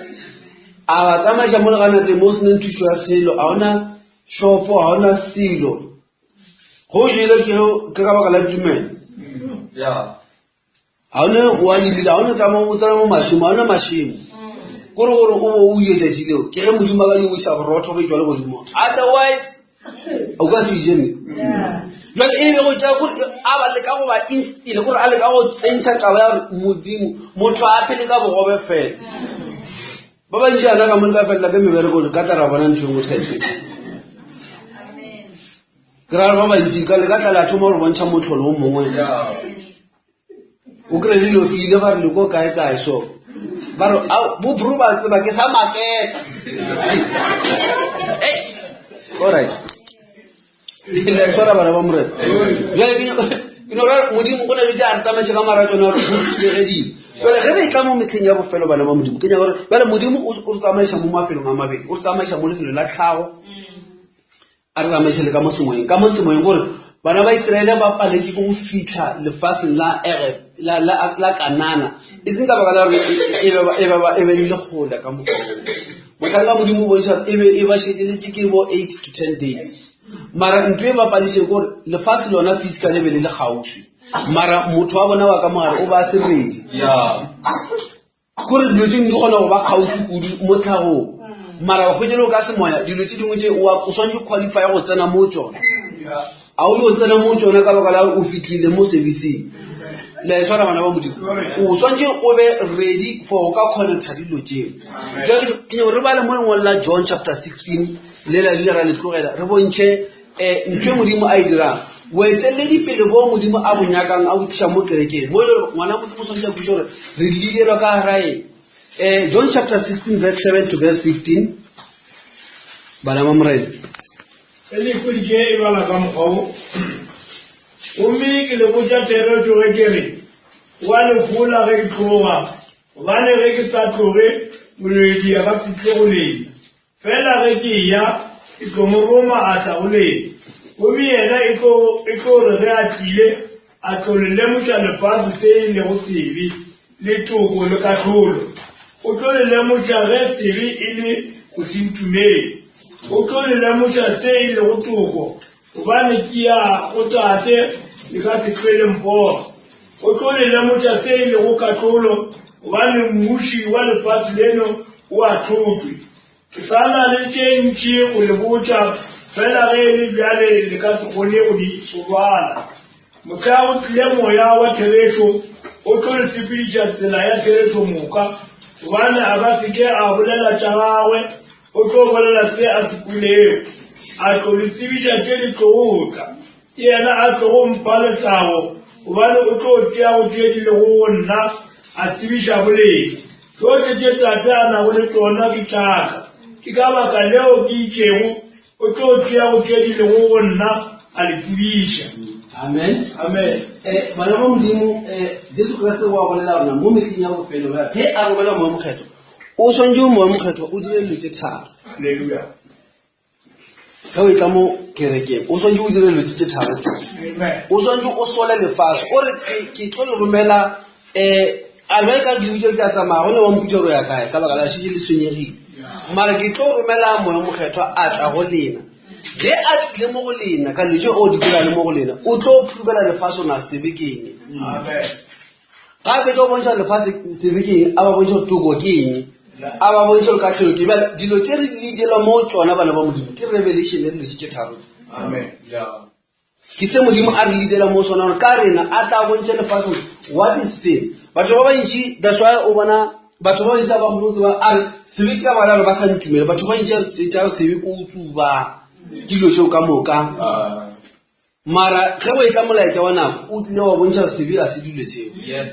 A ba tsamaiša mo leganateng mo o seneng thušo ya selo a ona Shopo ga ona selo. Go jele ke ke ka baka la tumelo. Yeah. Ga one wa lebile, ga one tla mo o tsena mo mašemo, ga one mašemo. Kore gore o bo o je tšatši leo, ke ge Modimo a ka di wiša borotho go tšwa legodimong. Otherwise, o ka se je ne. Jwale e be go tšea kore a ba leka go ba instile, kore a leka go tsentšha taba ya gore Modimo, motho a phele ka bogobe fela. Ba bantši ana ka mo le ka felela ke mebereko le ka tla ra bona ntho e nngwe sa e Ke ra ba bantši ka le ka tla la thoma gore bontšha motlholo o mongwe. O kry le lofile ba re le ko kae kae so. Ba re bo bro ba tseba ke sa maketa. Hey. All right. Le tshwara bana ba morena. Jwale ke no ra Modimo go na le tše a re tsamaiše ka mara tsona gore go thibege dilo. Jwale ge re tla mo metlheng ya bofelo bana ba Modimo ke nyaka gore jwale Modimo o re tsamaiša mo mafelong a mabedi. O re tsamaiša mo lefelong la tlhago a re tsamaiše le ka mo semoyeng. Ka mo semoyeng gore bana ba Iseraele ba paletše ke go fitlha lefatsheng la la la la Kanana. E seng ka baka la gore e be le kgole ka mokgwa oo. Mohlanka wa Modimo o bontšha e be e ba šetšeletše ke bo 8 to 10 days. Mara ntho e bapadiše ke gore lefase lona physical e be le le kgauswi. Mara motho wa bona wa ka mogare o ba se ready. Kore dilo tse dingwe di kgona go ba kgauswi kudu mo tlhagong. Mara wa hwetša le o ka semoya dilo tse dingwe tse o swanetše qualify go tsena mo tsona. A o yo tsena mo tsona ka baka la gore o fitlhile mo serviceng. Le a e tshwara bana ba Modimo. O swanetše o be ready for go ka connecta dilo tseo. Jwale ke nyaka re bale mo lengwalo la John chapter 16 le la ile ra le tlogela re bontšhe um ntho e Modimo a e dirang. Boeteledipele bo Modimo a bo nyakang a bo tliša mo kerekeng. Mo e le gore ngwana Modimo o swanetše a kwešiše gore re leaderwa ka gara eng. John chapter 16 verse 7 to verse 15. Bana ba Morena. Ge le hweditše e bala ka mokgwa wo, gomme ke le botša therešo ge ke re, Go a le hola ge ke tloga, gobane ge ke sa tloge, molwedi a ka se tle go lena. Fela ge ke eya, ke tlo mo roma a tla go lena. Gomme yena e tlo, e tlo re ge a tlile, a tlo le lemoša lefase se e lego sebe, le toko le kahlolo. O tlo le lemoša ge sebe e le go se ntumele. O tlo le lemoša se e lego toko, gobane ke ya go Tate, le ka se hlwe le mpona. O tlo le lemoša se e lego kahlolo, gobane mmuši wa lefase leno o ahlotšwe. Ke sa na le tše ntši go le botša, fela ge e le bjale le ka se kgone go di rwala. Mohla go tlile Moya wa therešo, o tlo le sepediša tsela ya therešo moka, gobane a ka se ke a bolela tša gagwe, o tlo bolela se a se kwelego, a tlo le tsebiša tše di tlogo tla. Ke yena a tlogo mpha letago, gobane o tlo tšea go tše di lego go nna, a tsebiša bolena. Tšohle tše Tate a nago le tšona ke tša ka. Ke ka baka leo ke itšego, o tlo tšea go tše di lego go nna, a le tsebiša. Amen. Amen. Bana ba Modimo, Jesu Kriste o a bolela rona mo mehleng ya bofelo, ge a romela Moya Mokgethwa, o swanetše Moya Mokgethwa o dire dilo tše tharo. Hallelujah. Ge o etla mo kerekeng, o swanetše o dire dilo tše tharo tše. O swanetše o sole lefase, o re ke tlo le romela um a bjale ka dilo tše a tsamaya, go ne wa mpotša gore o ya kae ka baka la šetše le tshwenyegile. Mara ke tlo romela Moya Mokgethwa a tla go lena. Ge a tlile mo go lena, ka dilo tše o di dira le mo go lena, o tlo phurubela lefase ona sebe ke eng. Ga a fetša go bontšha lefase sebe ke eng, a ba bontšha gore toko ke eng, a ba bontšha gore kahlolo ke bjale. Dilo tše re di dirwa mo tšona bana ba Modimo ke revelation ya dilo tše tše tharo. Amen. Ke se Modimo a re leadela mo sona gore ka rena a tla bontšhe lefaseng what is sin. Batho ba bantši, that's why o bona batho ba bantši ba kgone go tseba a re sebe ke ka baka la gore ba sa ntumele. Batho ba bantši tša gore sebe ko tsuba ke dilo tšeo ka moka. Mara ge go etla molaetša wa nako o tlile wa bontšha gore sebe ga se dilo tšeo. Yes.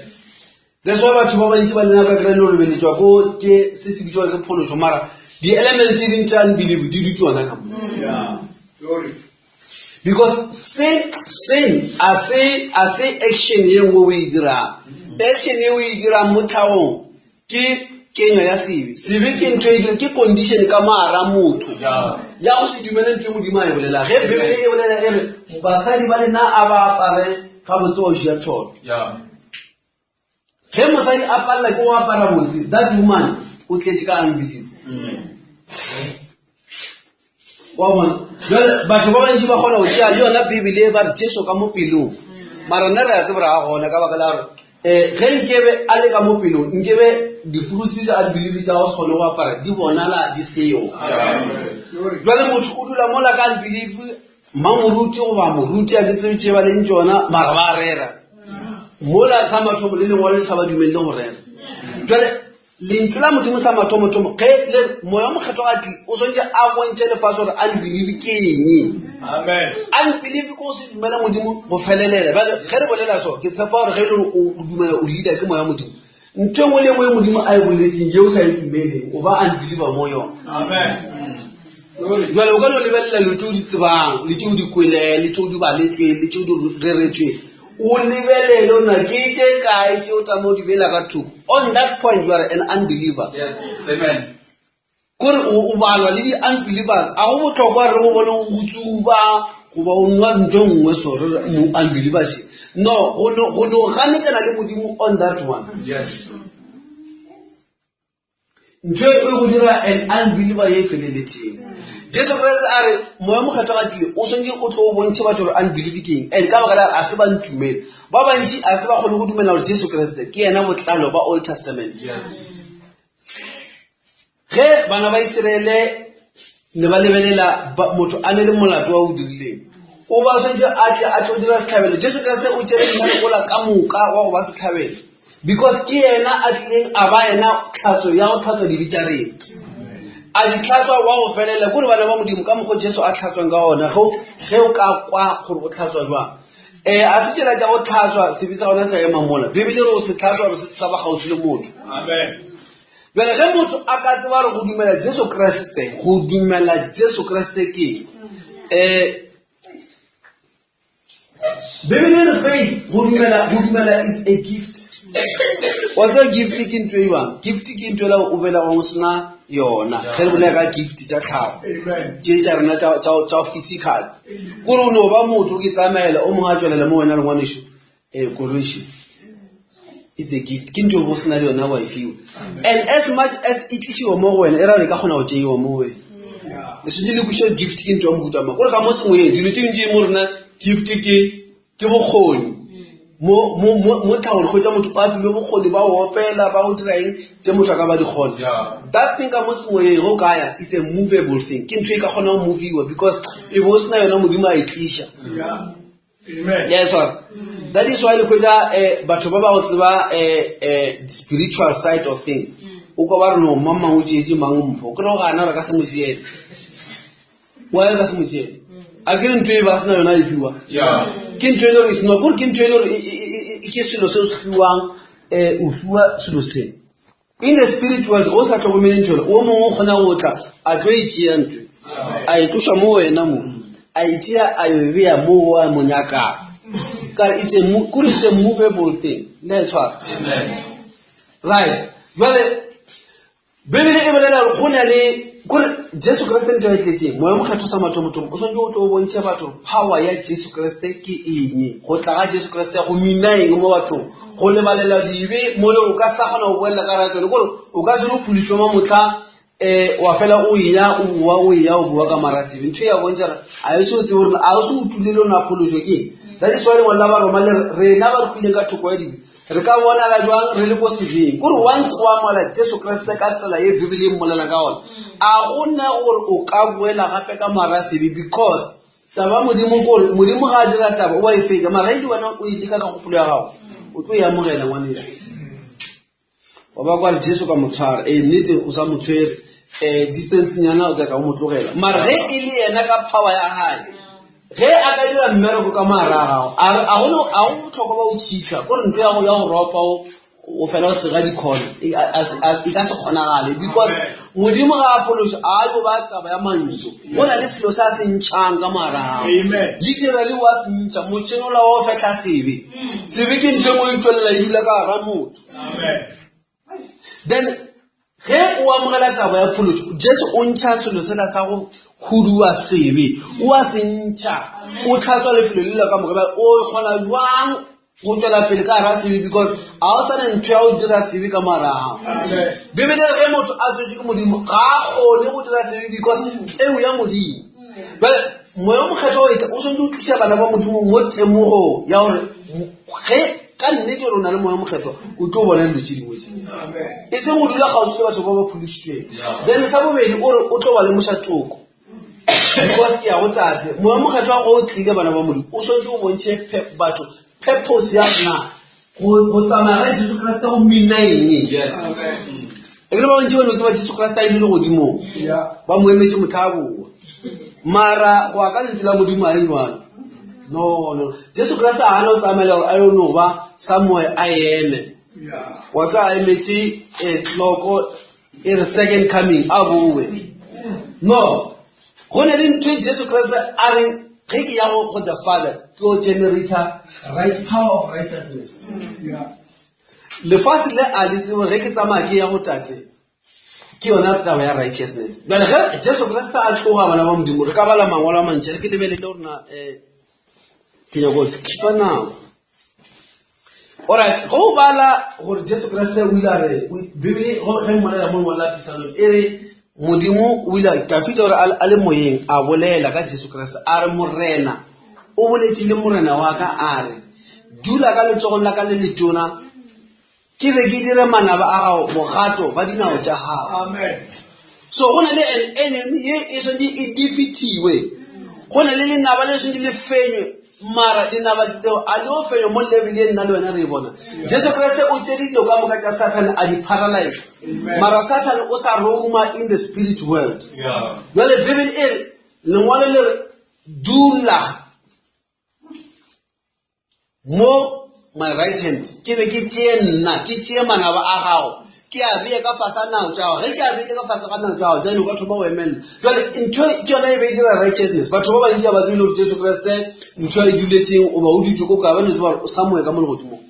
That's why batho ba bantši ba lena ka kry le lobeletšwa ko ke se se bitswa ke phološo mara di-element tše ding tša unbelief di dutse gona ka mo. Yeah. Glory. Because sin sin a se a se action ye nngwe o e dirang. Action ye o e dirang mo tlhagong ke kenyo ya sebe. Sebe ke ntho e dira ke condition ka moara motho. Yeah. Ya go se dumele ntho e Modimo a e bolela. Ge Bibele e bolela e re basadi ba lena a ba apare gabotse wa ja tsholo. Yeah. Ge mosadi a palela ke go apara botse, that woman o tletše ka unbelief. Wa bona? Jwale batho ba bantši ba kgona go tšea le yona Bibele ba re Jesu ka mo pelong. Mara nna re a tseba gore ga gona ka baka la gore um ge nkebe a le ka mo pelong nkebe di-fruits tsa unbelief tša go se kgone go apara di bonala di seo. Glory. Jwale motho o dula mola ka unbelief mmamoruti goba moruti a ke tsebe tše ba leng tšona mara ba rera. Mola sa mathomo le lengwalo le sa ba dumelele go rera. Jwale lentšu la Modimo sa mathomothomo ge le moya o mokgethwa a tlile o swantše a bontšhe lefase gore unbelief ke eng. Amen. Unbelief ke go se dumele Modimo go felelela. Bjale ge re bolela so ke tshepa gore ge e le gore o dumela o leader ke moya wa Modimo. Ntho e nngwe le e nngwe e Modimo a e boletseng ye o sa e dumeleng o ba unbeliever mo yona. Amen. Glory. Jwale o ka no lebelela dilo tse o di tsebang le tse o di kwele le tse o di baletsweng le tse o di reretsweng o lebelele o na ke tše kae tše o tsamaya o di beela ka thoko. On that point you are an unbeliever. Yes. Amen. Kore o balwa le di-unbelievers. A go bohlokwa re go bone o tsuba goba o nwa ntho e nngwe so re re mo unbeliever she. No, go no go no ganetšana le Modimo on that one. Yes. Ntho e go dira an unbeliever ye e feleletšeng. Jesu Kriste a re moya mokgethwa ga tlile o swanetše o tlo o bontšhe batho gore unbelief ke eng. And ka baka la gore a se ba ntumele. Ba bantši a se ba kgone go dumela gore Jesu Kriste ke yena botlalo ba Old Testament. Yes. Ge bana ba Isiraele ne ba lebelela motho a ne le molato wa o dirileng, o ba swantše a tle a tlo dira sehlabelo. Jesu Kriste o tšere mmereko ola ka moka wa go ba sehlabelo because ke yena a tlileng a ba yena tlhatso ya go tlhatswa dibe tša rena. A di tlhatswa wa go felela kore bana ba Modimo ka mokgwa Jesu a tlhatswang ka ona ge o ka kwa gore o tlhatswa jwang. A se tsela tša go tlhatswa sebe sa gona sa ema mola. Bibele re o se tlhatswa gore se se sa ba kgauswi le motho. Amen. Bjale ge motho a ka tseba gore go dumela Jesu Kriste, go dumela Jesu Kriste ke eng? Bibele e re faith, go dumela, go dumela is a gift. Wa tseba gift ke ntho e jwang? Gift ke ntho ela o belegwang o sena yona. Ge re bolela ka gift tša tlhago, tše tša rena tša physical. Kore o no ba motho ke tsamaela o mongwe a tšwelela mo wena le ngwanešu, koloi is a gift. Ke ntho bo sena le yona wa e fiwa. And as much as e tlišiwa mo go wena, e ra gore e ka kgona go tšeiwa mo go wena. Le swanetše le kwešiše gift ke ntho ya mohuta mang. Kore ka mo semoyeng, dilo tše dintši mo rena gift ke bokgoni. Mo, mo, mo, mo tlhagong re hwetša motho a filwe bokgoni ba go opela, ba go dira eng, tše motho a ka ba di kgona. That thing ka mo semoyeng ge o ka ya, it's a movable thing. Ke ntho e ka kgona go moviwa because e bo o sena yona Modimo a e tliša. Amen. Yes, sir. That is why le hwetša batho ba ba go tseba spiritual side of things. O kwa ba re no mang mang o tšeetše mang mpho. Ke re o gana gore ka se mo tšeele. Why ka se mo tšeele? A ke re ntho e ba sena yona e fiwa. Yeah. Ke ntho e le gore e sena, kore ke ntho e le gore ke selo se o fiwang, o fiwa selo se. In the spirit world, o sa hlokomele ntho o mongwe o kgona go tla a tlo e tšea ntho a e tloša mo wena mo a e tšea a e bea mo wa mo nyakang. Ka re it's a kore it's a movable thing. Le a e tshwara? Amen. Right. Jwale Bibele e bolela gore go na le kore Jesu Kriste ntho e tletseng moya mokgethwa sa mathomothomo o swanetše o tlo bontšhe batho power ya Jesu Kriste ke eng, go tla ga Jesu Kriste go mina eng mo bathong, go lebalela dibe mo le o ka sa kgona go boelela ka ra tsone, kore o ka se re o phološwe ma motlha wa fela o ya o boa o ya o boa ka mara sebe. Ntho e ya bontšha gore a e se o tsebe gore a o se o tulele o na phološo ke eng. That is why lengwalo la Baroma le re rena ba re hwileng ka thoko ya dibe re ka bonala jwang re le ko sebeng. Kore once o amogela Jesu Kriste ka tsela ye Bibele e mmolela ka ona, a gona gore o ka boela gape ka mara sebe because Taba Modimo ke gore Modimo ga a dira taba o a e fetsa mara e le wena o e leka ka kgopolo ya gago o tlo e amogela ngwaneso. Wa ba kwa re Jesu ka mo tshwara ee nnete o sa mo tshwere um distance nyana o tla tla o mo tlogela mara ge e le yena ka power ya gae ge a ka dira mmereko ka moara a gago a re- a go no- a go botlhokwa ba o cheater kore ntho ya go ya go ropa o o fela o sega dikhona e e ka se kgonagale because modimo ga a phološa a yo ba taba ya mantso go na le selo se a se ntšhang ka morago literally wa se ntšha motšhenola wa o fetlha sebe sebe ke ntho e mo e tswelela e dula ka gara motho then ge o amogela taba ya phološo jesu o ntšha selo sela sa go huduwa sebe o a se ntšha o tlhatswa lefelo le la ka moka o kgona jwang go tswela pele ka gara sebe because ga o sane ntho ya go dira sebe ka morago bibele re ge motho a tswetse ke modimo ga a kgone go dira sebe because eo ya modimo bjale moya o mokgethwa o etla o tshwanetse o tliša bana ba modimo mo temogo ya gore ge ka nnete gore o na le moya mokgethwa o tlo bona dilo tse dingwe tse e seng go dula kgauswi le batho ba ba phološitsweng then sa bobedi o re o tlo ba lemoša toko because ke ya go tate moya mokgethwa go o tlile bana ba modimo o tshwanetse o bontšhe batho purpose ya rena go tsamaya ga jesu kriste go mina eng e kere ba bantši ba no tseba jesu kriste a ile legodimong ba mo emetse motlha a boa mara go ya ka lentswe la modimo a e jalo no no jesu kriste a gana o tsamaela gore a yo no ba somewhere a eme wa tsa a emetse um tloko e re second coming a bowe no go ne le ntho e jesu kriste a reng ge ke ya go the father ke o generator right power of righteousness lefase le a le tsebo ge ke tsamaya ke ya go tate ke yona taba ya righteousness bjale ge jesu kriste a tloga bana ba modimo re ka bala mangwalo a mantši re ke lebelele gore na um ke nyako khipa nako Alright, ge o bala gore Jesu Kriste o ile a re Bibele ge mmolela mo lengwalo la Pisalong e re Modimo o ile a Dafida gore a le moyeng a bolela ka Jesu Kriste a re Morena o boletše le Morena wa ka a re dula ka letsogong la ka le letona ke be ke dire manaba a gago bogato ba dinao tša gago so go na le an enemy ye e swantse e defeatiwe go na le lenaba le swantse le fenywe mara lenaba leo a le o fenywa mo level ye nna le wena re e bona jesu kriste o tsere dilo ka moka tša sathane a di paralyze mara sathane o sa roma in the spirit world jale bible e re lengwalo le re dula mo my right hand ke be ke tšee nna ke tšee manaba a gago ke a beye ka fase ga nao tša gago ge ke a beile ka fase ga nao tša gago then o ka thoma go emelela jale ntho ke yona e be e dira righteousness batho ba bantši ga ba tsebe le gore jesu kriste ntho a e duletseng o ba o dutse ko kae ba no tseba gore o samoe ka mo legodimong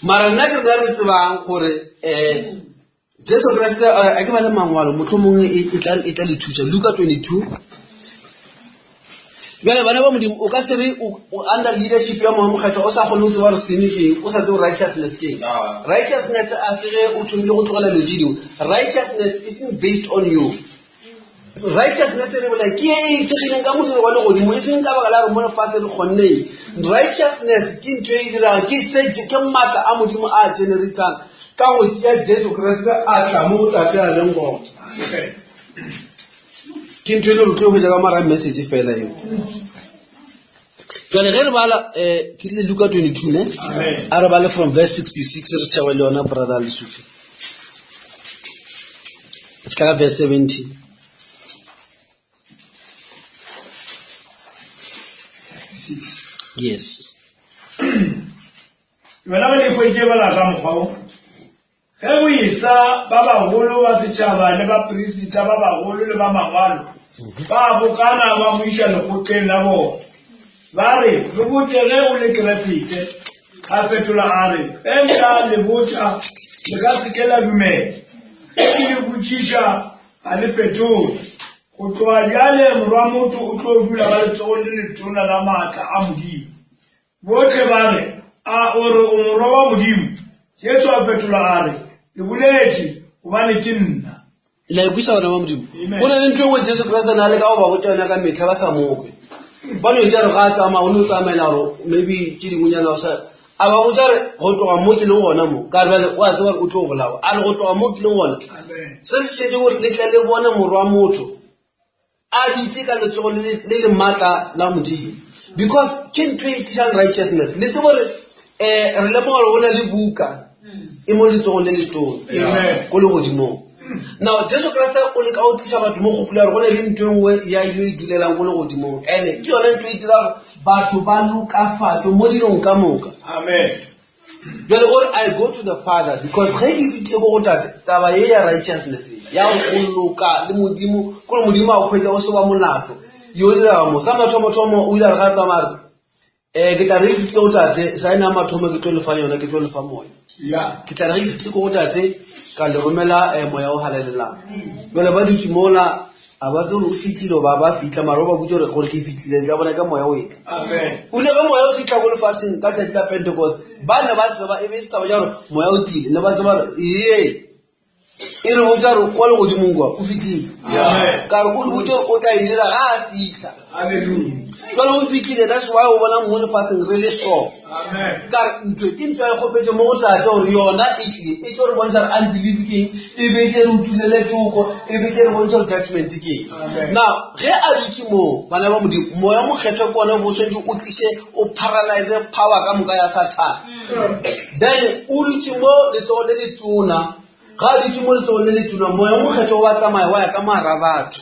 mara nna ke rena re tsebang gore um Jesu Kriste a ke ba le mangwalo mohlomongwe e, e tla e tla le thuša Luka 22 bjale bana ba modimo o ka se re under leadership ya moya mokgethwa o sa kgone go tseba gore sene ke eng o sa tsebe righteousness ke eng ah. righteousness a se ge o thomile go tlogela dilo tse dingwe righteousness isn't based on you righteousness re bolela ke e ithekgileng ka modiro wa legodimo e seng ka baka la re mo lefatshe re kgonneng righteousness ke ntho e dirang ke se ke maatla a modimo a generatang ka go tšea jesu kriste a tla mo go tate a leng gona ke ntho e le gore tlo hwetša ka mara message fela eo jale ge re bala um ke le luka 22 ne a re bale from verse 66 re thewe le yona brother lesufi ka verse 70 yes yona ba le hwetše bala ka mokgwa o Ge go esa, ba bagolo ba setšhaba le baperisita ba bagolo le ba mangwalo ba bokana ba mo iša lekgotleng la bona. Ba re, Re botše ge o le Keresete. A fetola a re, Ge nka le botša, le ka se ke la dumela. Ge ke le botšiša, ga le fetole. Go tloga bjale Morwamotho o tlo dula ka letsogong le letona la maatla a Modimo. Bohle ba re, A o re o Morwa wa Modimo? Jesu a fetola a re, Le boletše, gobane ke nna. La ikweša bana ba Modimo. Go na le ntho e nngwe Jesu Kriste na le ka go ba botša yona ka metlha ba sa mokwe. Ba no etša re ga a tsamaya o ne o tsamaela gore maybe tše dingwenyana o sa a ba botša re go tloga mo ke leng gona mo ka re bjale o a tseba gore o tlo bolawa a re go tloga mo ke leng gona se se šetše gore le tle le bone morwa motho. A dutše ka letsogo le le maatla la Modimo. Because ke ntho e tlišang righteousness. Le tsebo gore um re lemoga gore go na le buka e mo letsogong le letona ko legodimong. Now Jesu Kriste o leka go tliša batho mo kgopolo ya gore go na le ntho e nngwe ya yo e dulelang ko legodimong. Ene ke yone ntho e dira gore batho ba lokafatšwe mo dilong ka moka. Amen. Bjale o re I go to the father because ge ke fitlhile ko go tate taba ye ya righteousness ya go loka le modimo kore modimo a go kgwetsa o se wa molato yo direga mo sa mathomothomo o ile a re ga tsamaya re um ke tla re ke fitlhile go tate saene ya mathomo ke tlo lefa yona ke tlo lefa moya ke tla re ge ke fitlhile ko go tate ka le romela um moya o halalelang jale ba dutse mola a ba tsere o fitlhile ba ba fitlha mara o ba botse gore gore ke fitlhile tla bona ka moya o etla o ile ge moya o fitlha ko lefatsheng ka tsatsi la pentecost ba ne ba tseba e be e se taba ja gore moya o tlile ne ba tseba gore ee e re botsa gore kwa legodimong kwa o fitlhile ka re o re botse gore o tla e dira ga a fitlha jale o fitlhile that's why o bona mo lefatsheng re le so ka re ntho ke ntho ya kgopetse mo go tate gore yona e tlile e tlo re bontšha gore unbelief ke eng e be tle re utulele toko e be tle re bontšha gore judgment ke eng now ge a dutse moo bana ba modimo moya mokgethwa ke one bo tshwanetse o tlise o paralyze power ka moka ya satan then o dutse mo letsogo le le tona ga a dutse mo letsogong le le tona moya mokgethwa wa tsamaya wa ya ka mara batho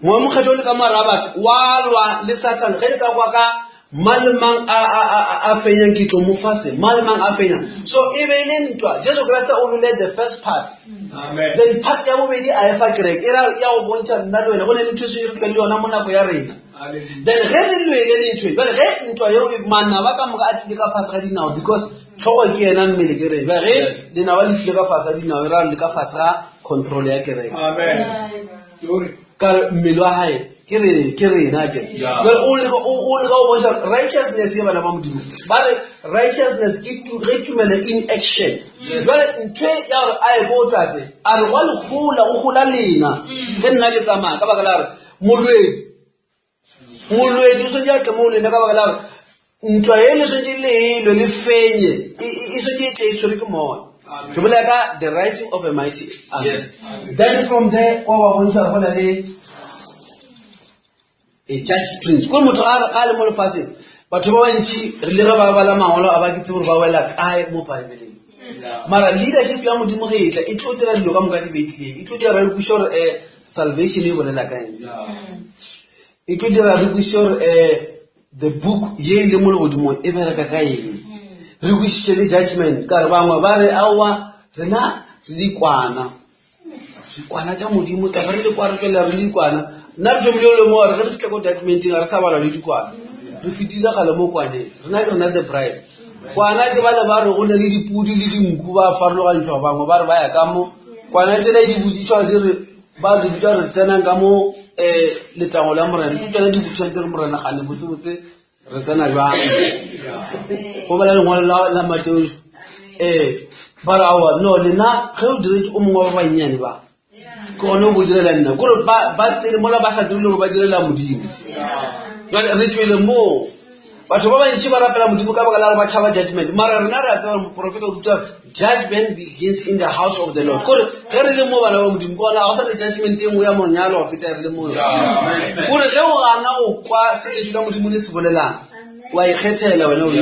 Moya Mokgethwa o le ka moara batho wa lwa le Sathane ge le ka kwa ka mang le mang a, a, a, a fenyang ke tlo mo fa se mang le mang a fenyang so e be e le ntwa Jesu Kriste o lwele the first part Amen. then part ya bobedi a e fa kereke e ra ya go bontšha nna le wena go ne le ntho e seng re le yona mo nako ya rena Hallelujah. then ge re lwele le ntho e jale ge ntwa eo e- manaba ka moka a tlile ka fase ga dinao because tlhogo ke yena mmele ke re jale ge lenaba le tlile ka fase ga dinao e ra le ka fase ga control ya kereke Amen. Ka re mmele wa gae ke re ke rena ke Yeah. o leka o o leka go bontšha righteousness ye bana ba modimo ba re righteousness ke tu ge tumelo in action jale ntho e ya gore a ye ko tate a re gwa legola go gola lena ge nna ke tsamaya ka baka la gore molwedi molwedi o swantse a tle mo lena ka baka la gore ntwa e le swantse le elwe le fenye e, e, e swantse e tle e tshwere ke moya ke bolela ka the rising of a mighty army Yes. then from there kwa ba bontšha go na le a judge prince ko motho ga a le mo lefatsheng batho ba bantši re le ge ba bala mangwalo a ba ke tsebe gore ba wela kae mo baebeleng mara leadership ya modimo ge e tla e tlo dira dilo ka moka di betlileng e tlo dira re kwešiše gore um salvation e bolela ka eng e tlo dira re kwešiše gore um the book ye e le mo legodimong e bereka ka eng re kwešiše le judgment ka re bangwe ba re aowa rena re dikwana dikwana tša modimo taba re le kwa re tswelela re le dikwana nna re thomile o lemoga gore ge re fitlha ko judgmenteng ga re sa balwa le dikwana re fetile gale mo kwaneng rena ke rena the bride kwana ke bale ba re go ne le dipudi le dinku ba farologantšhwa bangwe ba re ba ya ka mo kwana tsena di botsitšhwa di re ba re bitsa re tsenang ka mo um letango la morena ke tsone di botswang di re morena gane botsebotse re tsena jwang go bala lengwalo la la Mateo ee ba re aowa no lena ge o diretse o mongwe wa ba bannyane ba ke gone o bo direla nna kore ba ba tsene mola ba sa tsebe le gore ba direla modimo jale re tswele moo batho ba bantši ba rapela modimo ka baka la gore ba tšhaba judgment mara rena re a tseba gore moporofeta o ruta gore judgment begins in the house of the lord kore ge re le mo bana ba modimo ke gona ga go sa le judgment e nngwe ya monyalo go feta re le mo yona kore ge o gana go kwa se lentšu la modimo le se bolelang wa ikgethela wena o le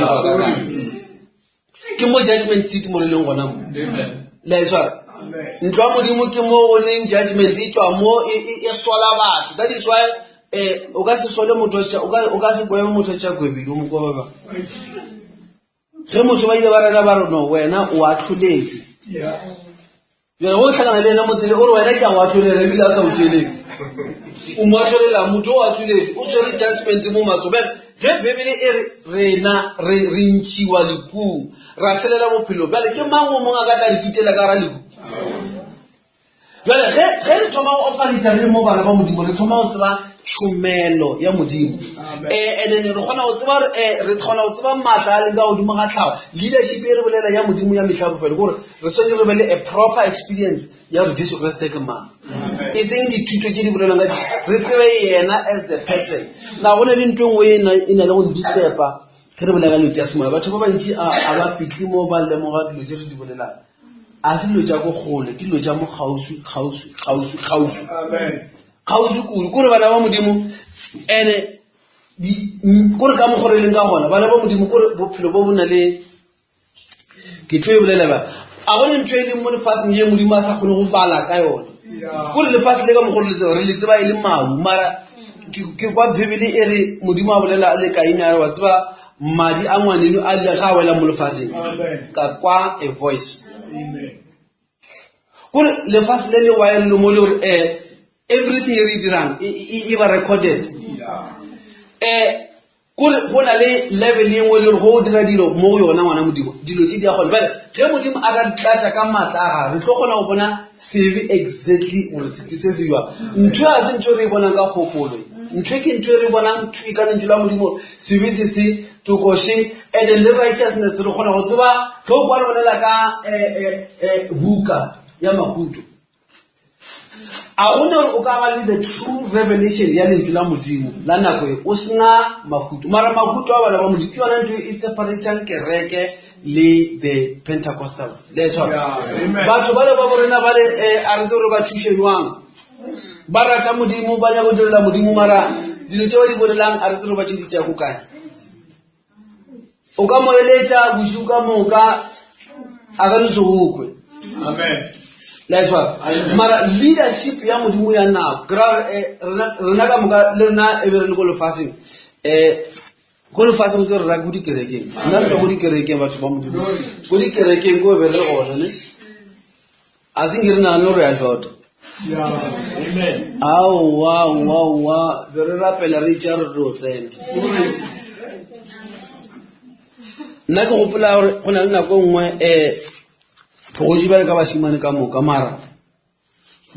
ke mo judgment seat mo re leng gona mo la e swara ntlo ya modimo ke mo go leng judgment e tswa mo e, e, e sola batho that is why eh o ka se sole motho o ka se kwebe motho tša kwebile o mo kweba ba ge motho ba ile ba rera ba re no wena o atlholetswe jale go tlhakana le ena motsele o re wena ke a go atlholela ebile a sa o tšeletse o mo atlholela motho o atlholetse o tshwere judgment mo matso bjale ge bebele e re rena re re ntšhiwa lekung ra tshelela bophelo bjale ke mang o mongwe a ka tla re kitela ka gara leku Jale ge ge re thoma go operate re le mo bana ba Modimo re thoma go tseba tšhomelo ya Modimo. Eh and then re kgona go tseba gore eh re kgona go tseba maatla a leng ka godimo ga tlhago. Leadership e re bolela ya Modimo ya mehla ya bofelo gore re swanetše re be le a proper experience ya gore Jesu Kriste ke mang. E seng dithuto tše di bolelwang ka re tsebe yena as the person. Na go na le ntho e nngwe e na e na le go nditsepa ge re bolela ka dilo tša semoya. Batho ba bantši a a ba fihle mo ba lemoga dilo tše re di bolelang. A se dilo tša ko kgole, ke dilo tša mo kgauswi, kgauswi, kgauswi, kgauswi. Amen. Kgauswi kudu kore bana ba Modimo ene kore ka mokgwa re leng ka gona bana ba Modimo kore bophelo bo bo na le ke tlo e bolela ba a gone ntho e leng mo lefatsheng ye Modimo a sa kgone go bala ka yone kore lefatshe le ka mokgwa re le tseba e le mabu mara ke kwa Bibele e re Modimo a bolela le Kaine a re wa tseba madi a ngwaneno a ga a wela mo lefatsheng ka kwa a voice. Kore lefatshe le le wire mo le gore um everything e re e dirang e ba recorded. Um kore go na le level e nngwe le gore go o dira dilo mo go yona ngwana Modimo dilo tse di ya gone. Bjale ge Modimo a ka re tlatša ka maatla a gagwe re tlo kgona go bona sebe exactly gore se ke se se jwang. Ntho ga se ntho e re e bonang ka kgopolo, ntho ke ntho e re e bonang thwi ka lentšu la Modimo sebe se se tokoše and then le righteousness re kgona go tseba ge o kwa re bolela ka buka ya Mahuto. A go ne gore o ka ba le the true revelation ya lentšu la Modimo la nako e o sena Mahuto. Mara Mahuto a bana ba Modimo ke yona ntho e separatang kereke le the Pentecostals. Le a tshwara? Batho bale ba borena bale a re tse gore ba thuše jwang. Ba rata Modimo, ba nyaka go direla Modimo, mara dilo tše ba di bolelang a re tsebe ba tše di tšea ko kae. O ka mo eletša bošego ka moka a ka no se go kwe. Amen. Le a tshwara? Mara leadership ya Modimo ya nako, ke ra gore rena ka moka le rena e be re le ko lefaseng, ko lefaseng tse re ra ko dikerekeng, nna re tswa ko dikerekeng batho ba Modimo, ko dikerekeng ko be re le gona ne. A se nke re nagane gore ya shota. Aowa, aowa, aowa, be re rapela re itša re tlo tsena. Nna ke gopola gore go na le nako e nngwe um phogoši bjale ka bašemane ka moka mara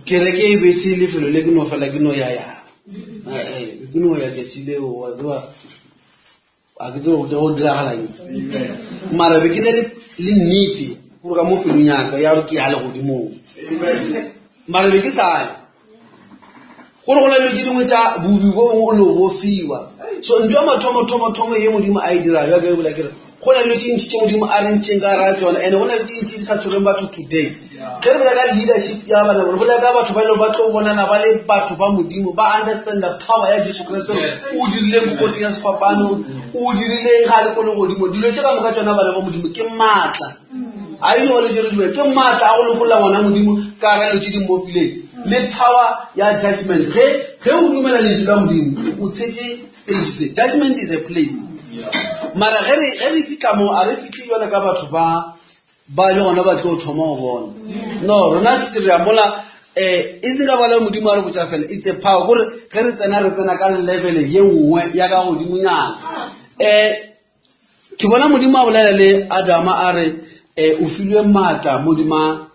kereke e be se lefelo le ke no fela ke no ya ya. Ke no ya tšatši leo wa tseba a ke tsebe go diragala eng mara be ke ne le nnete gore ka mo pelong yaka ya gore ke ya legodimong mara be ke sa ye gore go na le tse dingwe tša bobi bo bongwe o no bo fiwa so ntho ya mathomo-thomo-thomo ye Modimo a e dira jwa ke bola ke re go na le tse ntši tse Modimo a re ntšeng ka ra tsona and go na le tse ntši di sa tshwereng batho today. Ge re bolela ka leadership ya bana, re bolela ka batho ba e leng ba tlo bonana ba le batho ba Modimo, ba understand the power ya Jesu Kriste gore o dirileng ko koteng ya sefapano, o dirileng ga a le ko legodimo. Dilo tše ka moka tšona bana ba Modimo ke maatla. A e le tše re di ke maatla a go lokolla ngwana Modimo ka gara dilo tše di mmofileng. Le power ya judgment. Ge ge o dumela lentšu la Modimo, o tshetše stage se. Judgment is a place. Mara ge re ge re fihla mo, a re fihle jwalo ka batho ba ba le gona ba tlo thoma go bona. No, rena se re a mola eh e seng ka bala Modimo a re botša fela, it's a power gore ge re tsena re tsena ka level ye nngwe ya ka godimonyana. Ke bona Modimo a bolela le Adama a re o filwe maatla modima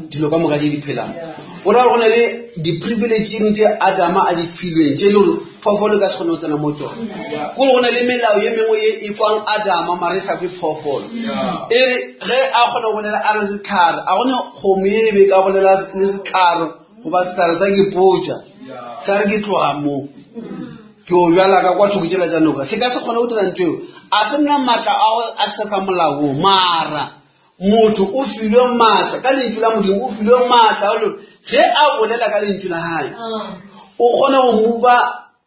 dilo ka moka tše di phelang. O ra gore go na le di-privilege tše dingwe tše Adama a di filweng tše e le gore phoofolo e ka se kgone go tsena mo tsona. Kore go na le melao ye mengwe ye e kwang Adama mara e sa kwe phoofolo. E re ge a kgona go bolela a re setlhare, a gone kgomo ye e be ka bolela le setlhare goba setlhare sa ke potša sa re ke tloga mo ke o bjala ka kwa thoko tšela tša noka, se ka se kgone go dira ntho eo. A se nna maatla a go accessa molao wo, mara motho o filwe maatla ka lentšu la Modimo, o filwe maatla a gore ge a bolela ka lentšu la gae o kgona go mova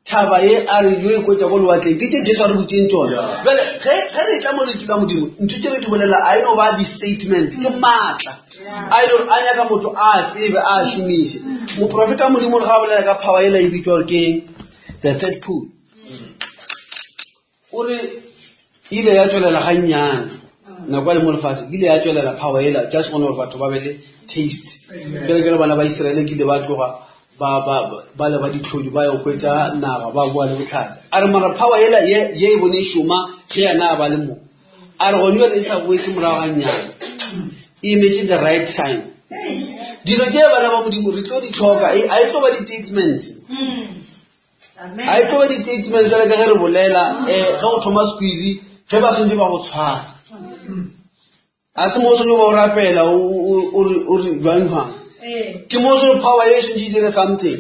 thaba ye a re yo e kwetša ko lewatleng. Ke tše Jesu a re botšeng tšona. Bjale ge re tla mo lentšu la Modimo, ntho tše re di bolela a e no ba di-statement, ke maatla a e le gore a nyaka motho a tsebe a šomiše. Moprofeta wa Modimo ga a bolela ka power ela e bitšwa gore ke the third pool, o re ile ya tšwelela gannyane nako ya le mo lefase, ile ya tšwelela power ela just gone gore batho ba be le taste. Ke re ke re bana ba Israele ke ile ba tloga ba le ba ditlhodi ba yo hwetša naga ba boa le bohlatse. A re mara power ela ye e bone e šoma ge yena a ba le mo, a re gone bjale e sa boetse morago gannyane, e emetše the right time. Dilo tše bana ba Modimo re tlo di tlhoka, a e tlo ba di-statement. A e tlo ba di-statement jale ka ge re bolela, ge go thoma squeeze, ge ba swantse ba go tshwara. A se mo o swantse ba o rapela, o re jwang jwang. Ke mo o swantse power e swantse e dire something.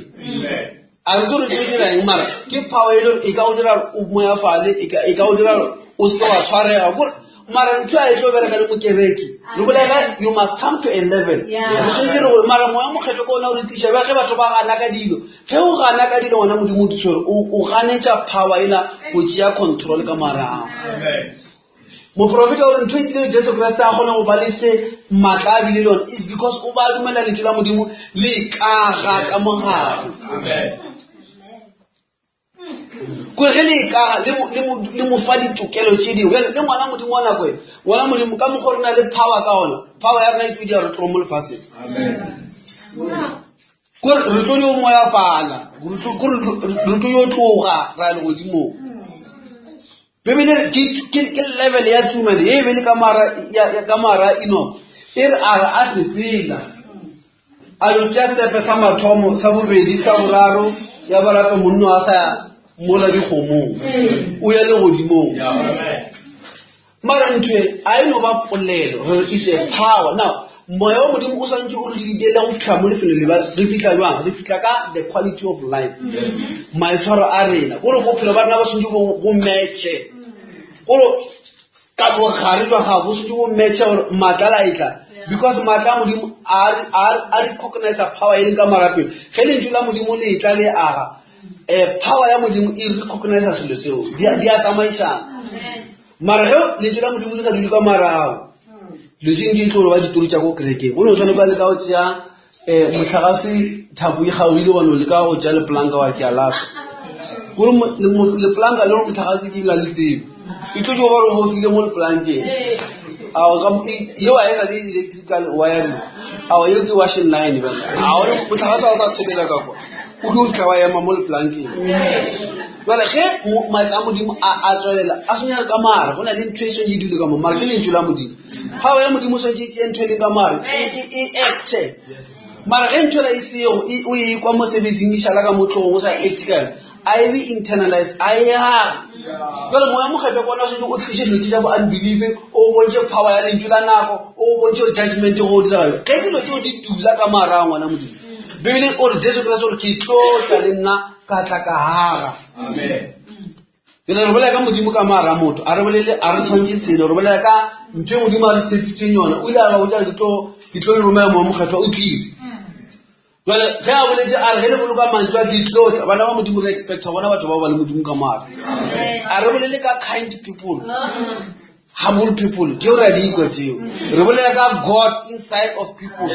A re tlo re tlo dira eng mara ke power e le gore e ka go dira o moyafale, e ka go dira o seke wa tshwarega. Kore Mara ntho a e tlo bereka le mokereki. Re bolela you must come to a level. Re tshwanetse re gore mara moya mokgethwa ke ona o re tliša bja ge batho ba gana ka dilo. Ge o gana ka dilo ngwana modimo o di tshwere o ganetša power ela go tšea control ka morago. Moprofeta o re ntho e tlile Jesu Kriste a kgone go ba le se maatla a bile le one is because o ba dumela lentšu la modimo le kaga ka mogare. Kore ge le ikaga le mo fa ditokelo tše dingwe bjale le ngwana modimo wa nako e ngwana modimo ka mokgwa re na le power ka ona power ya rena e tlo dia re tlo mo lefatsheng kore re tlo yo moyafala re tlo yo tloga ra ya legodimong bibele ke level ya tumelo ye e be le ka mara enoch e re a re a sepela a yo tšea sepe sa mathomo sa bobedi sa boraro ya ba rape monno a sa mola dikgomong o ya legodimong mara ntho e a e no ba polelo re it's a power now moya wa modimo o swantse o re leadele go fitlha mo lefelong le re fitlha jwang re fitlha ka the quality of life maitshwaro a rena kore bophelo ba rena ba swantse bo matche kore ka bogare jwa gago bo swantse bo matche gore maatla la etla because maatla a modimo a recognize power e leng ka marapelo ge lentšu la modimo le etla le aga um power ya modimo e recognize selo seo di a tsamaišana mara ge lentšu la modimo le sa dule ka marago dilo tse di tlo ba ditoro tša ko kerekeng go no tshwane ka le ka go tšea um motlhagase thapo e kgaoile wa no le ka go tšea lepolanka wa ke a latlha gore lepolanka le gore motlhagase ke la le tsebe e tlo jo gore go file mo lepolankeng yeo a e sa le electrical wiring ao eo ke washing line bjale a ore motlhagase wa o sa tshelela ka kwa o tlo fitlha wa ema mo leplankeng jale ge maatla a modimo a tswelela a senya ka mare go na le ntho e seng e dule ka mo mare ke lentšu la modimo power ya modimo swantse e ntho e leng ka mare e acte mara ge ntho ela e sego o e kwa mo serviceng e šala ka motlhogong o sa acte ka yone a e be internalize a e age jale moya mokgethwa ke ona setse o tliše dilo tse tša bo unbelief o bontšhe power ya lentšu la nako o bontšhe judgment go o dira ge dilo tseo di dula ka mara a ngwana modimo bibele o re jesu kriste gore ke tlo tla le nna ka tla ka haga pele re bolela ka modimo ka mara motho a re bolele a re tshwantšhe selo re bolela ka ntho e modimo a re tshepitseng yone o ile a ba botsa ke tlo le romela moya mokgethwa o tlile jale ge a boletse a re ge le boloka mantswe a ke tlo tla bana ba modimo re expecta bona batho bao ba le modimo ka mare a re bolele ka kind people humble people ke re a di ikwa tseo re bolela ka god inside of people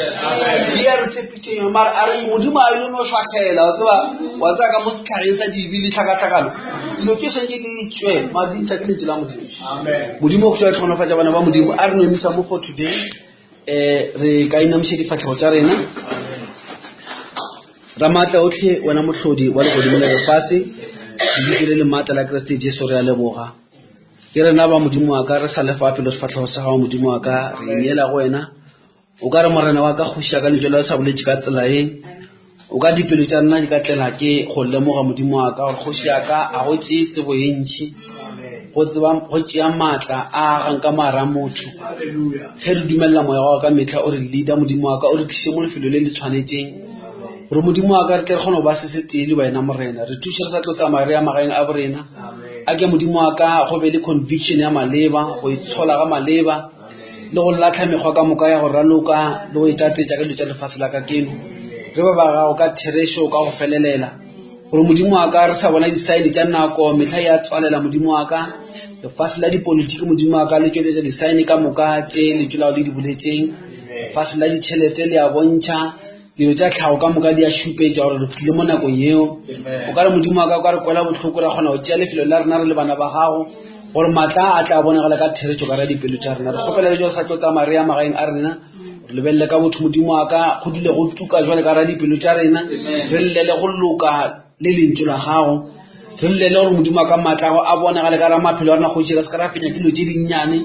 ke ya re tshepitšeng yone mara a re modimo a ile no šwahlela wa tseba wa tseba ka mo setlhageng sa dibi le tlhakatlhakano dilo tse santse di tswe madintšha ke lentswe la modimo modimo o kgotsa tlhonofatša bana ba modimo a re no emisa mo for today um re ka inamiša difatlhego tša rena ramaatla otlhe wena mohlodi wa legodimo le lefase lebitso le le maatla la kreste jesu re a leboga Ke rena ba Modimo wa ka, re sa lefa pele sefahlego sa gago Modimo wa ka, re ineela go wena. O ka re Morena wa ka kgoši ya ka lentšu la sa boletše ka tsela ye. O ka dipelo tša nna di ka tlela ke go lemoga Modimo wa ka gore kgoši ya ka a go tšee tsebo ye ntši go tseba go tšea maatla a agang ka mara motho ge re dumelela moya wa ka metlha o re leader Modimo wa ka o re tliše mo lefelo le le tshwanetseng gore Modimo wa ka re tle re kgone go ba se se tee le wena Morena re thuše re sa tlo tsamaya re ya magaeng a borena a ke modimo wa ka go be le conviction ya maleba go itshola ga maleba le go latlha mekgwa ka moka ya go raloka le go itatetša ka dilo tša lefase la ka keno re ba ba gago ka therešo ka go felelela gore modimo wa ka re sa bona disaene tša nako mehla ya tswalela modimo wa ka lefase la dipolitiki modimo wa ka le tšweletša disaene ka moka tše letšo lao le di boletšeng lefase la ditšhelete le a bontšha dilo tša tlhago ka moka di a šupetša gore re fitlhile mo nakong yeo o ka re modimo wa ka o ka re kwela bohloko ra kgona go tšea lefelo la rena re le bana ba gago gore maatla a tla bonagala ka theretšo ka ra dipelo tša rena re kgopela le jo sa tlo tsamaya re ya magaeng a rena re lebelele ka botho modimo wa ka go dule go tuka jwale ka ra dipelo tša rena re llele go loka le lentšu la gago re llele gore modimo wa ka maatla ago a bonagale ka ra maphelo a rena kgoši re se ka ra fenya ke dilo tše dinnyane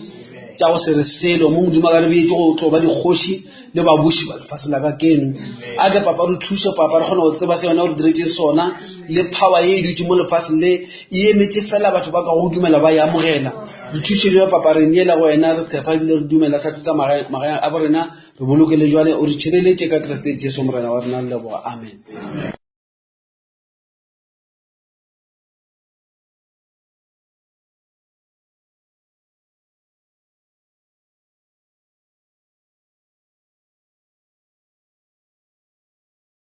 tša go se re selo mo modimo a ka re beetse go tlo ba dikgoši le babuši ba lefase la ka keno a ke papa re thuše papa re kgone go tseba se yona gore diretse sona le power ye e dutse mo lefaseng le e emetse fela batho ba ka go dumela ba e amogela re thuše le papa re neela go wena re tshepa ebile re dumela sa tlotsa magaeng a borena re bolokele jwale o re tšhireletše ka kreste jesu morena wa rena le leboga amen.